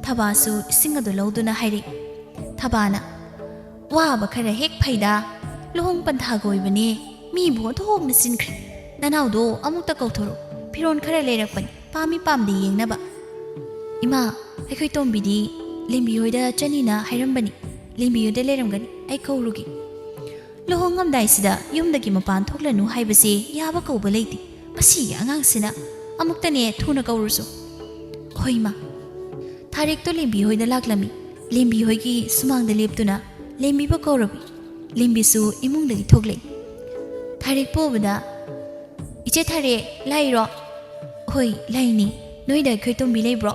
ꯊꯕꯥꯁꯨ ꯏꯁꯤꯡ ꯑꯗꯨ ꯂꯧꯗꯨꯅ ꯍꯥꯏꯔꯛꯏ꯫ ꯊꯕꯥꯅ, "ꯋꯥꯕ ꯈꯔ ꯍꯦꯛ ꯐꯩꯗ, ꯂꯨꯍꯣꯡ ꯄꯟꯊꯥꯒ ꯑꯣꯏꯕꯅꯦ, ꯃꯤꯕꯨ ꯑꯣꯟꯊꯣꯛꯅ ꯆꯤꯟꯈ꯭ꯔꯦ꯫ ꯅꯅꯥꯎꯗꯣ ꯑꯃꯨꯛꯇ ꯀꯧꯊꯣꯔꯛꯎ, ꯐꯤꯔꯣꯜ ꯈꯔ ꯂꯩꯔꯛꯄꯅꯤ, ꯄꯥꯝꯃꯤ ꯄꯥꯝꯗꯦ ꯌꯦꯡꯅꯕ"꯫ "ꯏꯃꯥ, ꯑꯩꯈꯣꯏ ꯇꯣꯝꯕꯤꯗꯤ ꯂꯦꯝꯕꯤ ꯍꯣꯏꯗ ꯆꯠꯅꯤꯅ ꯍꯥꯏꯔꯝꯕꯅꯤ, ꯂꯦꯝꯕꯤ ꯍꯣꯏꯗ ꯂꯩꯔꯝꯒꯅꯤ, ꯑꯩ ꯀꯧꯔꯨꯒꯦ"꯫ "ꯂꯨꯍꯣꯡꯉꯝꯗꯥꯏꯁꯤꯗ ꯌꯨꯝꯗꯒꯤ ꯃꯄꯥꯟ ꯊꯣꯛꯂꯅꯨ ꯍꯥꯏꯕꯁꯦ ꯌꯥꯕ ꯀꯧꯕ ꯂꯩꯇꯦ꯫ ꯃꯁꯤꯒꯤ ꯑꯉꯥꯡꯁꯤꯅ꯫ ꯑꯃꯨꯛꯇꯅꯦ ꯊꯨꯅ ꯀꯧꯔꯨꯁꯨ"꯫ "ꯍꯣꯏ, ꯏꯃꯥ"꯫ ꯊꯥꯔꯤꯛꯇꯣ ꯂꯦꯝꯕꯤ ꯍꯣꯏꯗ ꯂꯥꯛꯂꯝꯃꯤ꯫ ꯂꯦꯝꯕꯤ ꯍꯣꯏꯒꯤ ꯁꯨꯃꯥꯡꯗ ꯂꯦꯞꯇꯨꯅ ꯂꯦꯝꯕꯤꯕꯨ ꯀꯧꯔꯝꯃꯤ꯫ ꯂꯦꯝꯕꯤꯁꯨ ꯏꯃꯨꯡꯗꯒꯤ ꯊꯣꯛꯂꯛꯏ꯫ ꯊꯥꯔꯤꯛꯄꯨ ꯎꯕꯗ, "ꯏꯆꯦ ꯊꯥꯔꯦ, ꯂꯥꯛꯏꯔꯣ?" "ꯍꯣꯏ, ꯂꯥꯛꯏꯅꯤ꯫ ꯅꯣꯏꯗ ꯑꯩꯈꯣꯏ ꯇꯣꯝꯕꯤ ꯂꯩꯕ꯭ꯔꯣ?"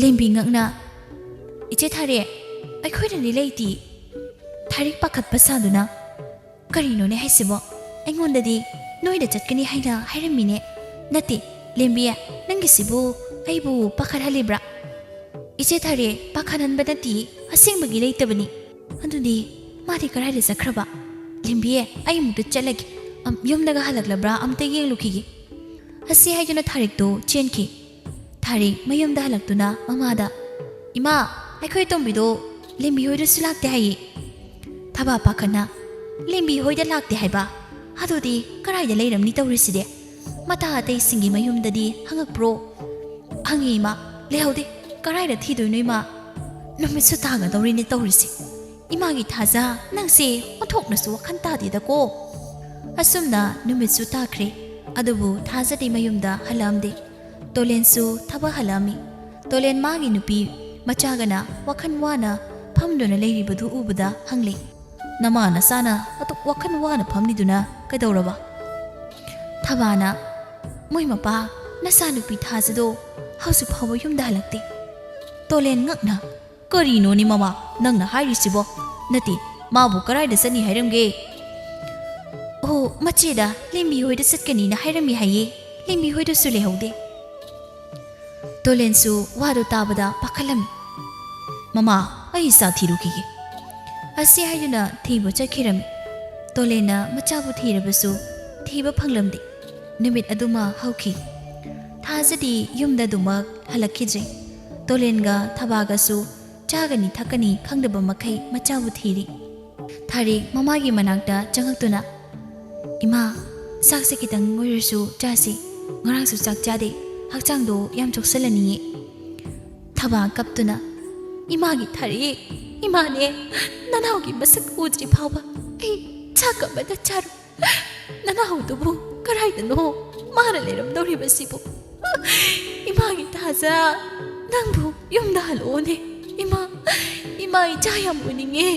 ꯂꯦꯝꯕꯤ ꯉꯛꯅ, "ꯏꯆꯦ ꯊꯥꯔꯦ, ꯑꯩꯈꯣꯏꯅꯗꯤ ꯂꯩꯇꯦ꯫ ꯊꯥꯔꯤꯛ ꯄꯥꯈꯠꯄ ꯁꯥꯗꯨꯅ, "ꯀꯔꯤꯅꯣꯅꯦ ꯍꯥꯏꯁꯤꯕꯣ? ꯑꯩꯉꯣꯟꯗꯗꯤ ꯅꯣꯏꯗ ꯆꯠꯀꯅꯤ ꯍꯥꯏꯅ ꯍꯥꯏꯔꯝꯃꯤꯅꯦ꯫ ꯅꯠꯇꯦ, ꯂꯦꯝꯕꯤ, ꯅꯪꯒꯤꯁꯤꯕꯨ ꯑꯩꯕꯨ ꯄꯥꯈꯠꯍꯜꯂꯤꯕ꯭ꯔꯥ?" "ꯏꯆꯦ ꯊꯥꯔꯦ, ꯄꯥꯈꯠꯍꯟꯕ ꯅꯠꯇꯦ, ꯑꯁꯦꯡꯕꯒꯤ ꯂꯩꯇꯕꯅꯤ꯫ ꯑꯗꯨꯗꯤ ꯃꯥꯗꯤ ꯀꯗꯥꯏꯗ ꯆꯠꯈ꯭ꯔꯕ? ꯂꯦꯝꯕꯤ, ꯑꯩ ꯑꯃꯨꯛꯇ ꯆꯠꯂꯒꯦ꯫ ꯑꯝ, ꯌꯨꯝꯗꯒ ꯍꯜꯂꯛꯂꯕ꯭ꯔꯥ ꯑꯝꯇ ꯌꯦꯡꯂꯨꯈꯤꯒꯦ"꯫ ꯑꯁꯤ ꯍꯥꯏꯗꯨꯅ ꯊꯥꯔꯤꯛꯇꯨ ꯆꯦꯟꯈꯤ꯫ ꯊꯥꯔꯤꯛ ꯃꯌꯨꯝꯗ ꯍꯜꯂꯛꯇꯨꯅ ꯃꯃꯥꯗ, "ꯏꯃꯥ, ꯑꯩꯈꯣꯏ ꯇꯣꯝꯕꯤꯗꯣ ꯂꯦꯝꯕꯤ ꯍꯣꯏꯗꯁꯨ ꯂꯥꯛꯇꯦ ꯍꯥꯏꯌꯦ"꯫ ꯊꯕꯥ ꯄꯥꯈꯠꯅ, "ꯂꯦꯝꯕꯤ ꯍꯣꯏꯗ ꯂꯥꯛꯇꯦ ꯍꯥꯏꯕ? ꯑꯗꯨꯗꯤ ꯀꯗꯥꯏꯗ ꯂꯩꯔꯝꯅꯤ ꯇꯧꯔꯤꯁꯤꯗꯤ? ꯃꯇꯥ ꯑꯇꯩꯁꯤꯡꯒꯤ ꯃꯌꯨꯝꯗꯗꯤ ꯍꯪꯉꯛꯄ꯭ꯔꯣ?" "ꯍꯪꯉꯤ ꯏꯃꯥ, ꯂꯩꯍꯧꯗꯦ꯫ ꯀꯗꯥꯏꯗ ꯊꯤꯗꯣꯏꯅꯣ ꯏꯃꯥ? ꯅꯨꯃꯤꯠꯁꯨ ꯇꯥꯒꯗꯧꯔꯤꯅꯦ ꯇꯧꯔꯤꯁꯦ꯫ ꯏꯃꯥꯒꯤ ꯊꯥꯖ, ꯅꯪꯁꯦ ꯑꯣꯟꯊꯣꯛꯅꯁꯨ ꯋꯥꯈꯜ ꯇꯥꯗꯦꯗꯀꯣ"꯫ ꯑꯁꯨꯝꯅ ꯅꯨꯃꯤꯠꯁꯨ ꯇꯥꯈ꯭ꯔꯦ꯫ ꯑꯗꯨꯕꯨ ꯊꯥꯖꯗꯤ ꯃꯌꯨꯝꯗ ꯍꯜꯂꯛꯑꯝꯗꯦ꯫ ꯇꯣꯂꯦꯟꯁꯨ ꯊꯕꯛ ꯍꯜꯂꯛꯑꯝꯃꯤ꯫ ꯇꯣꯂꯦꯟ ꯃꯥꯒꯤ ꯅꯨꯄꯤ ꯃꯆꯥꯒꯅ ꯋꯥꯈꯜ ꯋꯥꯅ ꯐꯝꯗꯨꯅ ꯂꯩꯔꯤꯕꯗꯨ ꯎꯕꯗ ꯍꯪꯂꯦ, "ꯅꯃꯥ ꯅꯆꯥꯅ ꯑꯗꯨꯛ ꯋꯥꯈꯜ ꯋꯥꯅ ꯐꯝꯂꯤꯗꯨꯅ ꯀꯩꯗꯧꯔꯕ?" ꯊꯕꯥꯅ, "ꯃꯣꯏ ꯃꯄꯥ, ꯅꯆꯥꯅꯨꯄꯤ ꯊꯥꯖꯗꯣ ꯍꯧꯖꯤꯛ ꯐꯥꯎꯕ ꯌꯨꯝꯗ ꯍꯜꯂꯛꯇꯦ"꯫ ꯇꯣꯂꯦꯟ ꯉꯛꯅ, "ꯀꯔꯤꯅꯣꯅꯦ ꯃꯃꯥ ꯅꯪꯅ ꯍꯥꯏꯔꯤꯁꯤꯕꯣ? ꯅꯠꯇꯦ, ꯃꯥꯕꯨ ꯀꯗꯥꯏꯗ ꯆꯠꯅꯤ ꯍꯥꯏꯔꯝꯒꯦ?" "ꯑꯣ, ꯃꯆꯦꯗ ꯂꯦꯝꯕꯤ ꯍꯣꯏꯗ ꯆꯠꯀꯅꯤꯅ ꯍꯥꯏꯔꯝꯃꯤ ꯍꯥꯏꯌꯦ꯫ ꯂꯦꯝꯕꯤ ꯍꯣꯏꯗꯁꯨ ꯂꯩꯍꯧꯗꯦ"꯫ ꯇꯣꯂꯦꯟꯁꯨ ꯋꯥꯗꯨ ꯇꯥꯕꯗ ꯄꯥꯈꯠꯂꯝꯃꯤ꯫ "ꯃꯃꯥ, ꯑꯩ ꯏꯆꯥ ꯊꯤꯔꯨꯈꯤꯒꯦ"꯫ ꯑꯁꯤ ꯍꯥꯏꯗꯨꯅ ꯊꯤꯕ ꯆꯠꯈꯤꯔꯝꯃꯤ꯫ ꯇꯣꯂꯦꯟꯅ ꯃꯆꯥꯕꯨ ꯊꯤꯔꯕꯁꯨ ꯊꯤꯕ ꯐꯪꯂꯝꯗꯦ꯫ ꯅꯨꯃꯤꯠ ꯑꯗꯨꯃ ꯍꯧꯈꯤ꯫ ꯊꯥꯖꯗꯤ ꯌꯨꯝꯗ ꯑꯗꯨꯃꯛ ꯍꯜꯂꯛꯈꯤꯗ꯭ꯔꯦ꯫ ꯇꯣꯂꯦꯟꯒ ꯊꯕꯥꯒꯁꯨ ꯆꯥꯒꯅꯤ ꯊꯛꯀꯅꯤ ꯈꯪꯗꯕ ꯃꯈꯩ ꯃꯆꯥꯕꯨ ꯊꯤꯔꯤ꯫ ꯊꯥꯔꯤꯛ ꯃꯃꯥꯒꯤ ꯃꯅꯥꯛꯇ ꯆꯪꯉꯛꯇꯨꯅ, "ꯏꯃꯥ, ꯆꯥꯛꯁꯦ ꯈꯤꯇꯪ ꯑꯣꯏꯔꯁꯨ ꯆꯥꯁꯤ꯫ ꯉꯔꯥꯡꯁꯨ ꯆꯥꯛ ꯆꯥꯗꯦ꯫ ꯍꯛꯆꯥꯡꯗꯣ ꯌꯥꯝ ꯆꯣꯛꯁꯜꯂꯅꯤꯌꯦ"꯫ ꯊꯕꯥ ꯀꯞꯇꯨꯅ, "ꯏꯃꯥꯒꯤ ꯊꯥꯔꯤꯛ, ꯏꯃꯥꯅꯦ, ꯅꯅꯥꯎꯒꯤ ꯃꯁꯛ ꯎꯗ꯭ꯔꯤ ꯐꯥꯎꯕ ꯑꯩ ꯆꯥꯛ ꯑꯃꯠꯇ ꯆꯥꯔꯣꯏ꯫ ꯅꯅꯥꯎꯗꯨꯕꯨ ꯀꯔꯥꯏꯗꯅꯣ ꯃꯥꯅ ꯂꯩꯔꯝꯗꯧꯔꯤꯕꯁꯤꯕꯨ? ꯏꯃꯥꯒꯤ ꯊꯥꯖ, ꯅꯪꯕꯨ ꯌꯨꯝꯗ ꯍꯜꯂꯛꯑꯣꯅꯦ꯫ ꯏꯃꯥ, ꯏꯃꯥ ꯏꯆꯥ ꯌꯥꯝ ꯎꯅꯤꯡꯉꯦ"꯫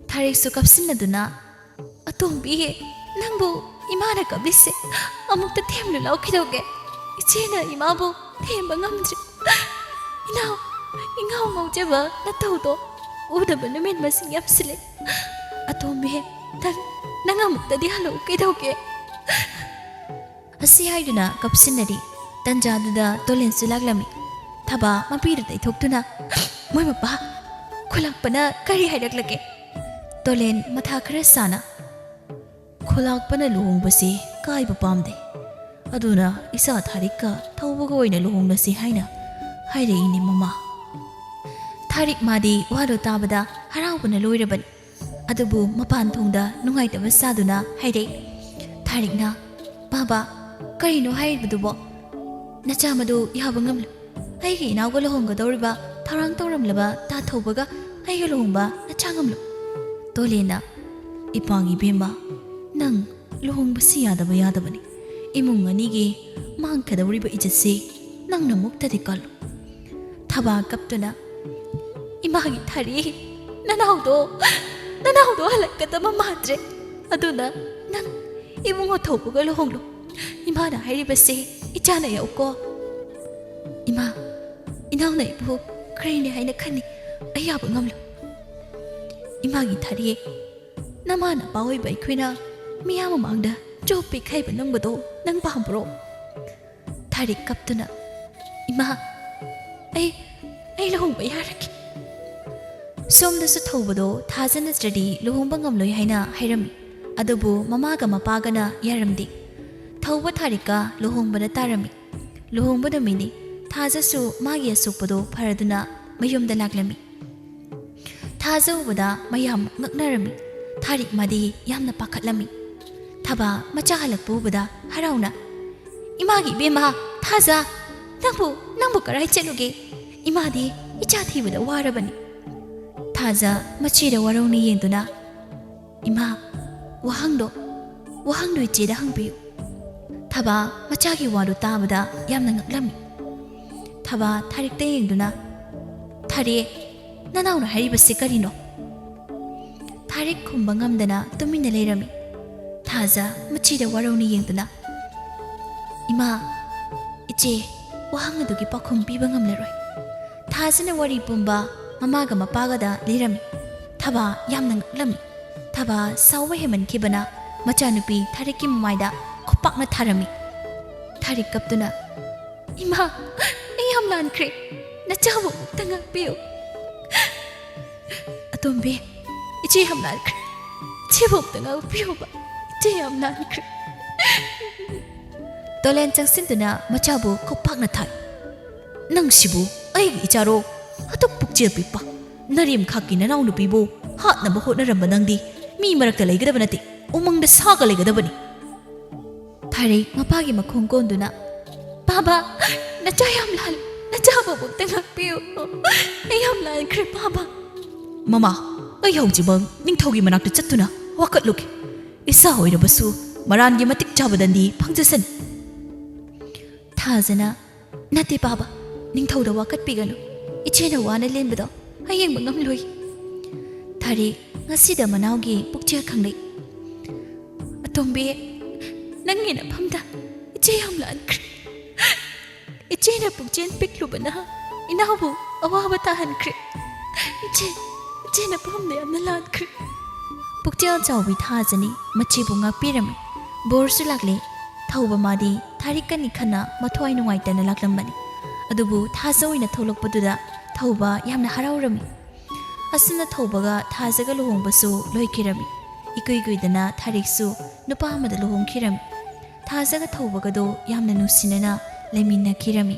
ꯊꯥꯔꯤꯛꯁꯨ ꯀꯞꯁꯤꯟꯅꯗꯨꯅ, "ꯑꯇꯣꯝꯕꯤ, ꯅꯪꯕꯨ ꯏꯃꯥꯅ ꯀꯞꯂꯤꯁꯦ ꯑꯃꯨꯛꯇ ꯊꯦꯝꯂꯨ ꯂꯥꯎ ꯀꯩꯗꯧꯒꯦ? ꯏꯆꯦꯅ ꯏꯃꯥꯕꯨ ꯊꯦꯝꯕ ꯉꯝꯗ꯭ꯔꯦ꯫ ꯏꯅꯥꯎ, ꯏꯉꯥꯎ ꯉꯥꯎꯖꯕ ꯅꯇꯧꯗꯣ ꯎꯗꯕ ꯅꯨꯃꯤꯠ ꯃꯁꯤꯡ ꯌꯥꯝꯁꯤꯜꯂꯦ꯫ ꯑꯇꯣꯝꯕꯤ, ꯅꯪ, ꯅꯪ ꯑꯃꯨꯛꯇꯗꯤ ꯍꯜꯂꯛꯎ ꯀꯩꯗꯧꯒꯦ?" ꯑꯁꯤ ꯍꯥꯏꯗꯨꯅ ꯀꯞꯁꯤꯟꯅꯔꯤ꯫ ꯇꯟꯖꯥꯗꯨꯗ ꯇꯣꯂꯦꯟꯁꯨ ꯂꯥꯛꯂꯝꯃꯤ꯫ ꯊꯕꯥ ꯃꯄꯤꯗ ꯇꯩꯊꯣꯛꯇꯨꯅ, "ꯃꯣꯏ ꯃꯄꯥ, ꯈꯨꯂꯥꯛꯄꯅ ꯀꯔꯤ ꯍꯥꯏꯔꯛꯂꯒꯦ?" ꯇꯣꯂꯦꯟ ꯃꯊꯥ ꯈꯔ ꯁꯥꯅ, "ꯈꯨꯂꯥꯛꯄꯅ ꯂꯨꯍꯣꯡꯕꯁꯤ ꯀꯥꯏꯕ ꯄꯥꯝꯗꯦ꯫ ꯑꯗꯨꯅ ꯏꯆꯥ ꯊꯥꯔꯤꯛꯀ ꯊꯧꯕꯒ ꯑꯣꯏꯅ ꯂꯨꯍꯣꯡꯂꯁꯤ ꯍꯥꯏꯅ ꯍꯥꯏꯔꯛꯏꯅꯦ ꯃꯃꯥ꯫" ꯊꯥꯔꯤꯛ ꯃꯥꯗꯤ ꯋꯥꯗꯣ ꯇꯥꯕꯗ ꯍꯔꯥꯎꯕꯅ ꯂꯣꯏꯔꯕꯅꯤ꯫ ꯑꯗꯨꯕꯨ ꯃꯄꯥꯟ ꯊꯣꯡꯗ ꯅꯨꯡꯉꯥꯏꯇꯕ ꯁꯥꯗꯨꯅ ꯍꯥꯏꯔꯛꯏ꯫ ꯊꯥꯔꯤꯛꯅ, "ꯕꯥꯕꯥ, ꯀꯔꯤꯅꯣ ꯍꯥꯏꯔꯤꯕꯗꯨꯕꯣ? ꯅꯆꯥ ꯃꯗꯨ ꯌꯥꯕ ꯉꯝꯂꯣꯏ꯫ ꯑꯩꯒꯤ ꯏꯅꯥꯎꯒ ꯂꯨꯍꯣꯡꯒꯗꯧꯔꯤꯕ ꯊꯧꯔꯥꯡ ꯇꯧꯔꯝꯂꯕ ꯇꯥ ꯊꯧꯕꯒ ꯑꯩꯒ ꯂꯨꯍꯣꯡꯕ ꯅꯆꯥ ꯉꯝꯂꯣꯏ꯫" ꯇꯣꯂꯦꯟꯅ, "ꯏꯄꯥꯒꯤ ꯏꯕꯦꯝꯃ, ꯅꯪ ꯂꯨꯍꯣꯡꯕꯁꯤ ꯌꯥꯗꯕ ꯌꯥꯗꯕꯅꯤ꯫ ꯏꯃꯨꯡ ꯑꯅꯤꯒꯤ ꯃꯥꯡꯒꯗꯧꯔꯤꯕ ꯏꯖꯠꯁꯤ ꯅꯪꯅ ꯃꯨꯛꯇꯗꯤ ꯀꯜꯂꯨ꯫" ꯊꯕꯥ ꯀꯞꯇꯨꯅ, "ꯏꯃꯥꯒꯤ ꯊꯥꯔꯤ, ꯅꯅꯥꯎꯗꯣ, ꯅꯅꯥꯎꯗꯣ ꯍꯜꯂꯛꯀꯗꯕ ꯃꯥꯟꯗ꯭ꯔꯦ꯫ ꯑꯗꯨꯅ ꯅꯪ ꯏꯕꯨꯡꯉꯣ ꯊꯧꯕꯒ ꯂꯨꯍꯣꯡꯂꯣ꯫ ꯏꯃꯥꯅ ꯍꯥꯏꯔꯤꯕꯁꯦ ꯏꯆꯥꯅ ꯌꯥꯎꯀꯣ꯫" "ꯏꯃꯥ, ꯏꯅꯥꯎꯅ ꯑꯩꯕꯨ ꯀꯔꯤꯅꯤ ꯍꯥꯏꯅ ꯈꯟꯅꯤ? ꯑꯩ ꯌꯥꯕ ꯉꯝꯂꯣꯏ꯫ ꯏꯃꯥꯒꯤ ꯊꯥꯔꯤ, ꯅꯃꯥ ꯅꯄꯥ ꯑꯣꯏꯕ ꯑꯩꯈꯣꯏꯅ ꯃꯤꯌꯥꯝ ꯃꯃꯥꯡꯗ ꯆꯣꯞꯄꯤ ꯈꯥꯏꯕ ꯅꯪꯕꯗꯣ ꯅꯪ ꯄꯥꯝꯕ꯭ꯔꯣ?" ꯊꯥꯔꯤꯛ ꯀꯞꯇꯨꯅ, "ꯏꯃꯥ, ꯑꯩ, ꯑꯩ ꯂꯨꯍꯣꯡꯕ ꯌꯥꯔꯒꯦ꯫" ꯁꯣꯝꯗꯁꯨ ꯊꯧꯕꯗꯣ ꯊꯥꯖ ꯅꯠꯇ꯭ꯔꯗꯤ ꯂꯨꯍꯣꯡꯕ ꯉꯝꯂꯣꯏ ꯍꯥꯏꯅ ꯍꯥꯏꯔꯝꯃꯤ꯫ ꯑꯗꯨꯕꯨ ꯃꯃꯥꯒ ꯃꯄꯥꯒꯅ ꯌꯥꯔꯝꯗꯦ꯫ ꯊꯧꯕ ꯊꯥꯔꯤꯛꯀ ꯂꯨꯍꯣꯡꯕꯗ ꯇꯥꯔꯝꯃꯤ꯫ ꯂꯨꯍꯣꯡꯕ ꯅꯨꯃꯤꯠꯅꯤ꯫ ꯊꯥꯖꯁꯨ ꯃꯥꯒꯤ ꯑꯁꯣꯛꯄꯗꯣ ꯐꯔꯗꯨꯅ ꯃꯌꯨꯝꯗ ꯂꯥꯛꯂꯝꯃꯤ꯫ ꯊꯥꯖ ꯎꯕꯗ ꯃꯌꯥꯝ ꯉꯛꯅꯔꯝꯃꯤ꯫ ꯊꯥꯔꯤꯛ ꯃꯥꯗꯤ ꯌꯥꯝꯅ ꯄꯥꯈꯠꯂꯝꯃꯤ꯫ ꯊꯕꯥ ꯃꯆꯥ ꯍꯜꯂꯛꯄ ꯎꯕꯗ ꯍꯔꯥꯎꯅ, "ꯏꯃꯥꯒꯤ ꯏꯕꯦꯝꯃ, ꯊꯥꯖ, ꯅꯪꯕꯨ, ꯅꯪꯕꯨ ꯀꯔꯥꯏ ꯆꯠꯂꯨꯒꯦ? ꯏꯃꯥꯗꯤ ꯏꯆꯥ ꯊꯤꯕꯗ ꯋꯥꯔꯕꯅꯤ꯫" ꯊꯥꯖ ꯃꯆꯦꯗ ꯋꯥꯔꯧꯅ ꯌꯦꯡꯗꯨꯅ, "ꯏꯃꯥ, ꯋꯥꯍꯪꯗꯣ, ꯋꯥꯍꯪꯗꯣ ꯏꯆꯦꯗ ꯍꯪꯕꯤꯌꯨ꯫" ꯊꯕꯥ ꯃꯆꯥꯒꯤ ꯋꯥꯗꯨ ꯇꯥꯕꯗ ꯌꯥꯝꯅ ꯉꯛꯂꯝꯃꯤ꯫ ꯊꯕꯥ ꯊꯥꯔꯤꯛꯇ ꯌꯦꯡꯗꯨꯅ, "ꯊꯥꯔꯤ, ꯅꯅꯥꯎꯅ ꯍꯥꯏꯔꯤꯕꯁꯤ ꯀꯔꯤꯅꯣ?" ꯊꯥꯔꯤꯛ ꯈꯨꯝꯕ ꯉꯝꯗꯅ ꯇꯨꯃꯤꯟꯅ ꯂꯩꯔꯝꯃꯤ꯫ ꯊꯥꯖ ꯃꯆꯦꯗ ꯋꯥꯔꯧꯅ ꯌꯦꯡꯗꯨꯅ, "ꯏꯃꯥ, ꯏꯆꯦ, ꯋꯥꯍꯪ ꯑꯗꯨꯒꯤ ꯄꯥꯎꯈꯨꯝ ꯄꯤꯕ ꯉꯝꯂꯔꯣꯏ꯫ ꯊꯥꯖꯅ ꯋꯥꯔꯤ ꯄꯨꯝꯕ ꯃꯃꯥꯒ ꯃꯄꯥꯒꯗ ꯂꯤꯔꯝꯃꯤ꯫ ꯊꯕꯥ ꯌꯥꯝꯅ ꯉꯛꯂꯝꯃꯤ꯫ ꯊꯕꯥ ꯁꯥꯎꯕ ꯍꯦꯟꯃꯟꯈꯤꯕꯅ ꯃꯆꯥꯅꯨꯄꯤ ꯊꯥꯔꯤꯛꯀꯤ ꯃꯃꯥꯏꯗ ꯈꯨꯄꯥꯛꯅ ꯊꯥꯔꯝꯃꯤ꯫ ꯊꯥꯔꯤꯛ ꯀꯞꯇꯨꯅ, "ꯏꯃꯥ, ꯑꯩ ꯌꯥꯝ ꯂꯥꯟꯈ꯭ꯔꯦ꯫ ꯅꯆꯥꯕꯨ ꯑꯃꯨꯛꯇ ꯉꯥꯛꯄꯤꯌꯨ꯫ ꯑꯇꯣꯝꯕꯤ, ꯏꯆꯦ ꯌꯥꯝ ꯂꯥꯟꯈ꯭ꯔꯦ꯫ ꯏꯆꯦꯕꯨ ꯑꯃꯨꯛꯇ ꯉꯥꯛꯄꯤꯌꯨꯕ꯫ ꯏꯆꯦ ꯌꯥꯝ ꯂꯥꯟꯈ꯭ꯔꯦ꯫" ꯇꯣꯂꯦꯟ ꯆꯪꯁꯤꯟꯗꯨꯅ ꯃꯆꯥꯕꯨ ꯈꯨꯄꯥꯛꯅ ꯊꯥꯏ꯫ "ꯅꯪꯁꯤꯕꯨ ꯑꯩꯒꯤ ꯏꯆꯥꯔꯣ? ꯑꯗꯨꯛ ꯄꯨꯛꯆꯦꯜ ꯄꯤꯛꯄ, ꯅꯔꯦꯝꯈꯥꯛꯀꯤ ꯅꯅꯥꯎꯅꯨꯄꯤꯕꯨ ꯍꯥꯠꯅꯕ ꯍꯣꯠꯅꯔꯝꯕ ꯅꯪꯗꯤ ꯃꯤ ꯃꯔꯛꯇ ꯂꯩꯒꯗꯕ ꯅꯠꯇꯦ, ꯎꯃꯪꯗ ꯁꯥꯒ ꯂꯩꯒꯗꯕꯅꯤ꯫" ꯊꯥꯔꯤꯛ ꯃꯄꯥꯒꯤ ꯃꯈꯣꯡ ꯀꯣꯟꯗꯨꯅ, "ꯄꯥꯕ, ꯅꯆꯥ ꯌꯥꯝ ꯂꯥꯜꯂꯦ꯫ ꯅꯆꯥꯕꯨ ꯑꯃꯨꯛꯇ ꯉꯥꯛꯄꯤꯌꯨ꯫ ꯑꯩ ꯌꯥꯝ ꯂꯥꯟꯈ꯭ꯔꯦ, ꯄꯥꯕ꯫" "ꯃꯃꯥ, ꯑꯩ ꯍꯧꯖꯤꯛꯃꯛ ꯅꯤꯡꯊꯧꯒꯤ ꯃꯅꯥꯛꯇ ꯆꯠꯇꯨꯅ ꯋꯥꯀꯠꯂꯨꯒꯦ꯫ ꯏꯆꯥ ꯑꯣꯏꯔꯕꯁꯨ ꯃꯔꯥꯟꯒꯤ ꯃꯇꯤꯛ ꯆꯥꯕ ꯗꯟꯗꯤ ꯐꯪꯖꯁꯅꯤ꯫" ꯊꯥꯖꯅ, "ꯅꯠꯇꯦ ꯄꯥꯕ, ꯅꯤꯡꯊꯧꯗ ꯋꯥꯀꯠꯄꯤꯒꯅꯨ꯫ ꯏꯆꯦꯅ ꯋꯥꯅ ꯂꯦꯟꯕꯗꯣ ꯑꯩ ꯌꯦꯡꯕ ꯉꯝꯂꯣꯏ꯫" ꯊꯥꯔꯤꯛ ꯉꯁꯤꯗ ꯃꯅꯥꯎꯒꯤ ꯄꯨꯛꯆꯦꯜ ꯈꯪꯂꯛꯏ꯫ "ꯑꯇꯣꯝꯕꯤ, ꯅꯪꯒꯤ ꯅꯐꯝꯗ ꯏꯆꯦ ꯌꯥꯝ ꯂꯥꯟꯈ꯭ꯔꯦ꯫ ꯏꯆꯦꯅ ꯄꯨꯛꯆꯦꯜ ꯄꯤꯛꯂꯨꯕꯅ ꯏꯅꯥꯎꯕꯨ ꯑꯋꯥꯕ ꯇꯥꯍꯟꯈ꯭ꯔꯦ꯫ ꯏꯆꯦ, ꯏꯆꯦ ꯅꯐꯝꯗ ꯌꯥꯝꯅ ꯂꯥꯟꯈ꯭ꯔꯦ꯫" ꯄꯨꯛꯆꯦꯜ ꯆꯥꯎꯕꯤ ꯊꯥꯖꯅꯤ ꯃꯆꯦꯕꯨ ꯉꯥꯛꯄꯤꯔꯝꯃꯤ꯫ ꯕꯣꯔꯁꯨ ꯂꯥꯛꯂꯦ꯫ ꯊꯧꯕ ꯃꯥꯗꯤ ꯊꯥꯔꯤꯛꯀꯅꯤ ꯈꯟꯅ ꯃꯊ꯭ꯋꯥꯏ ꯅꯨꯡꯉꯥꯏꯇꯅ ꯂꯥꯛꯂꯝꯕꯅꯤ꯫ ꯑꯗꯨꯕꯨ ꯊꯥꯖ ꯑꯣꯏꯅ ꯊꯣꯛꯂꯛꯄꯗꯨꯗ ꯊꯧꯕ ꯌꯥꯝꯅ ꯍꯔꯥꯎꯔꯝꯃꯤ꯫ ꯑꯁꯨꯝꯅ ꯊꯧꯕꯒ ꯊꯥꯖꯒ ꯂꯨꯍꯣꯡꯕꯁꯨ ꯂꯣꯏꯈꯤꯔꯝꯃꯤ꯫ ꯏꯀꯨꯏ ꯀꯨꯏꯗꯅ ꯊꯥꯔꯤꯛꯁꯨ ꯅꯨꯄꯥ ꯑꯃꯗ ꯂꯨꯍꯣꯡꯈꯤꯔꯝꯃꯤ꯫ ꯊꯥꯖꯒ ꯊꯧꯕꯒꯗꯣ ꯌꯥꯝꯅ ꯅꯨꯡꯁꯤꯅꯅ ꯂꯩꯃꯤꯟꯅꯈꯤꯔꯝꯃꯤ꯫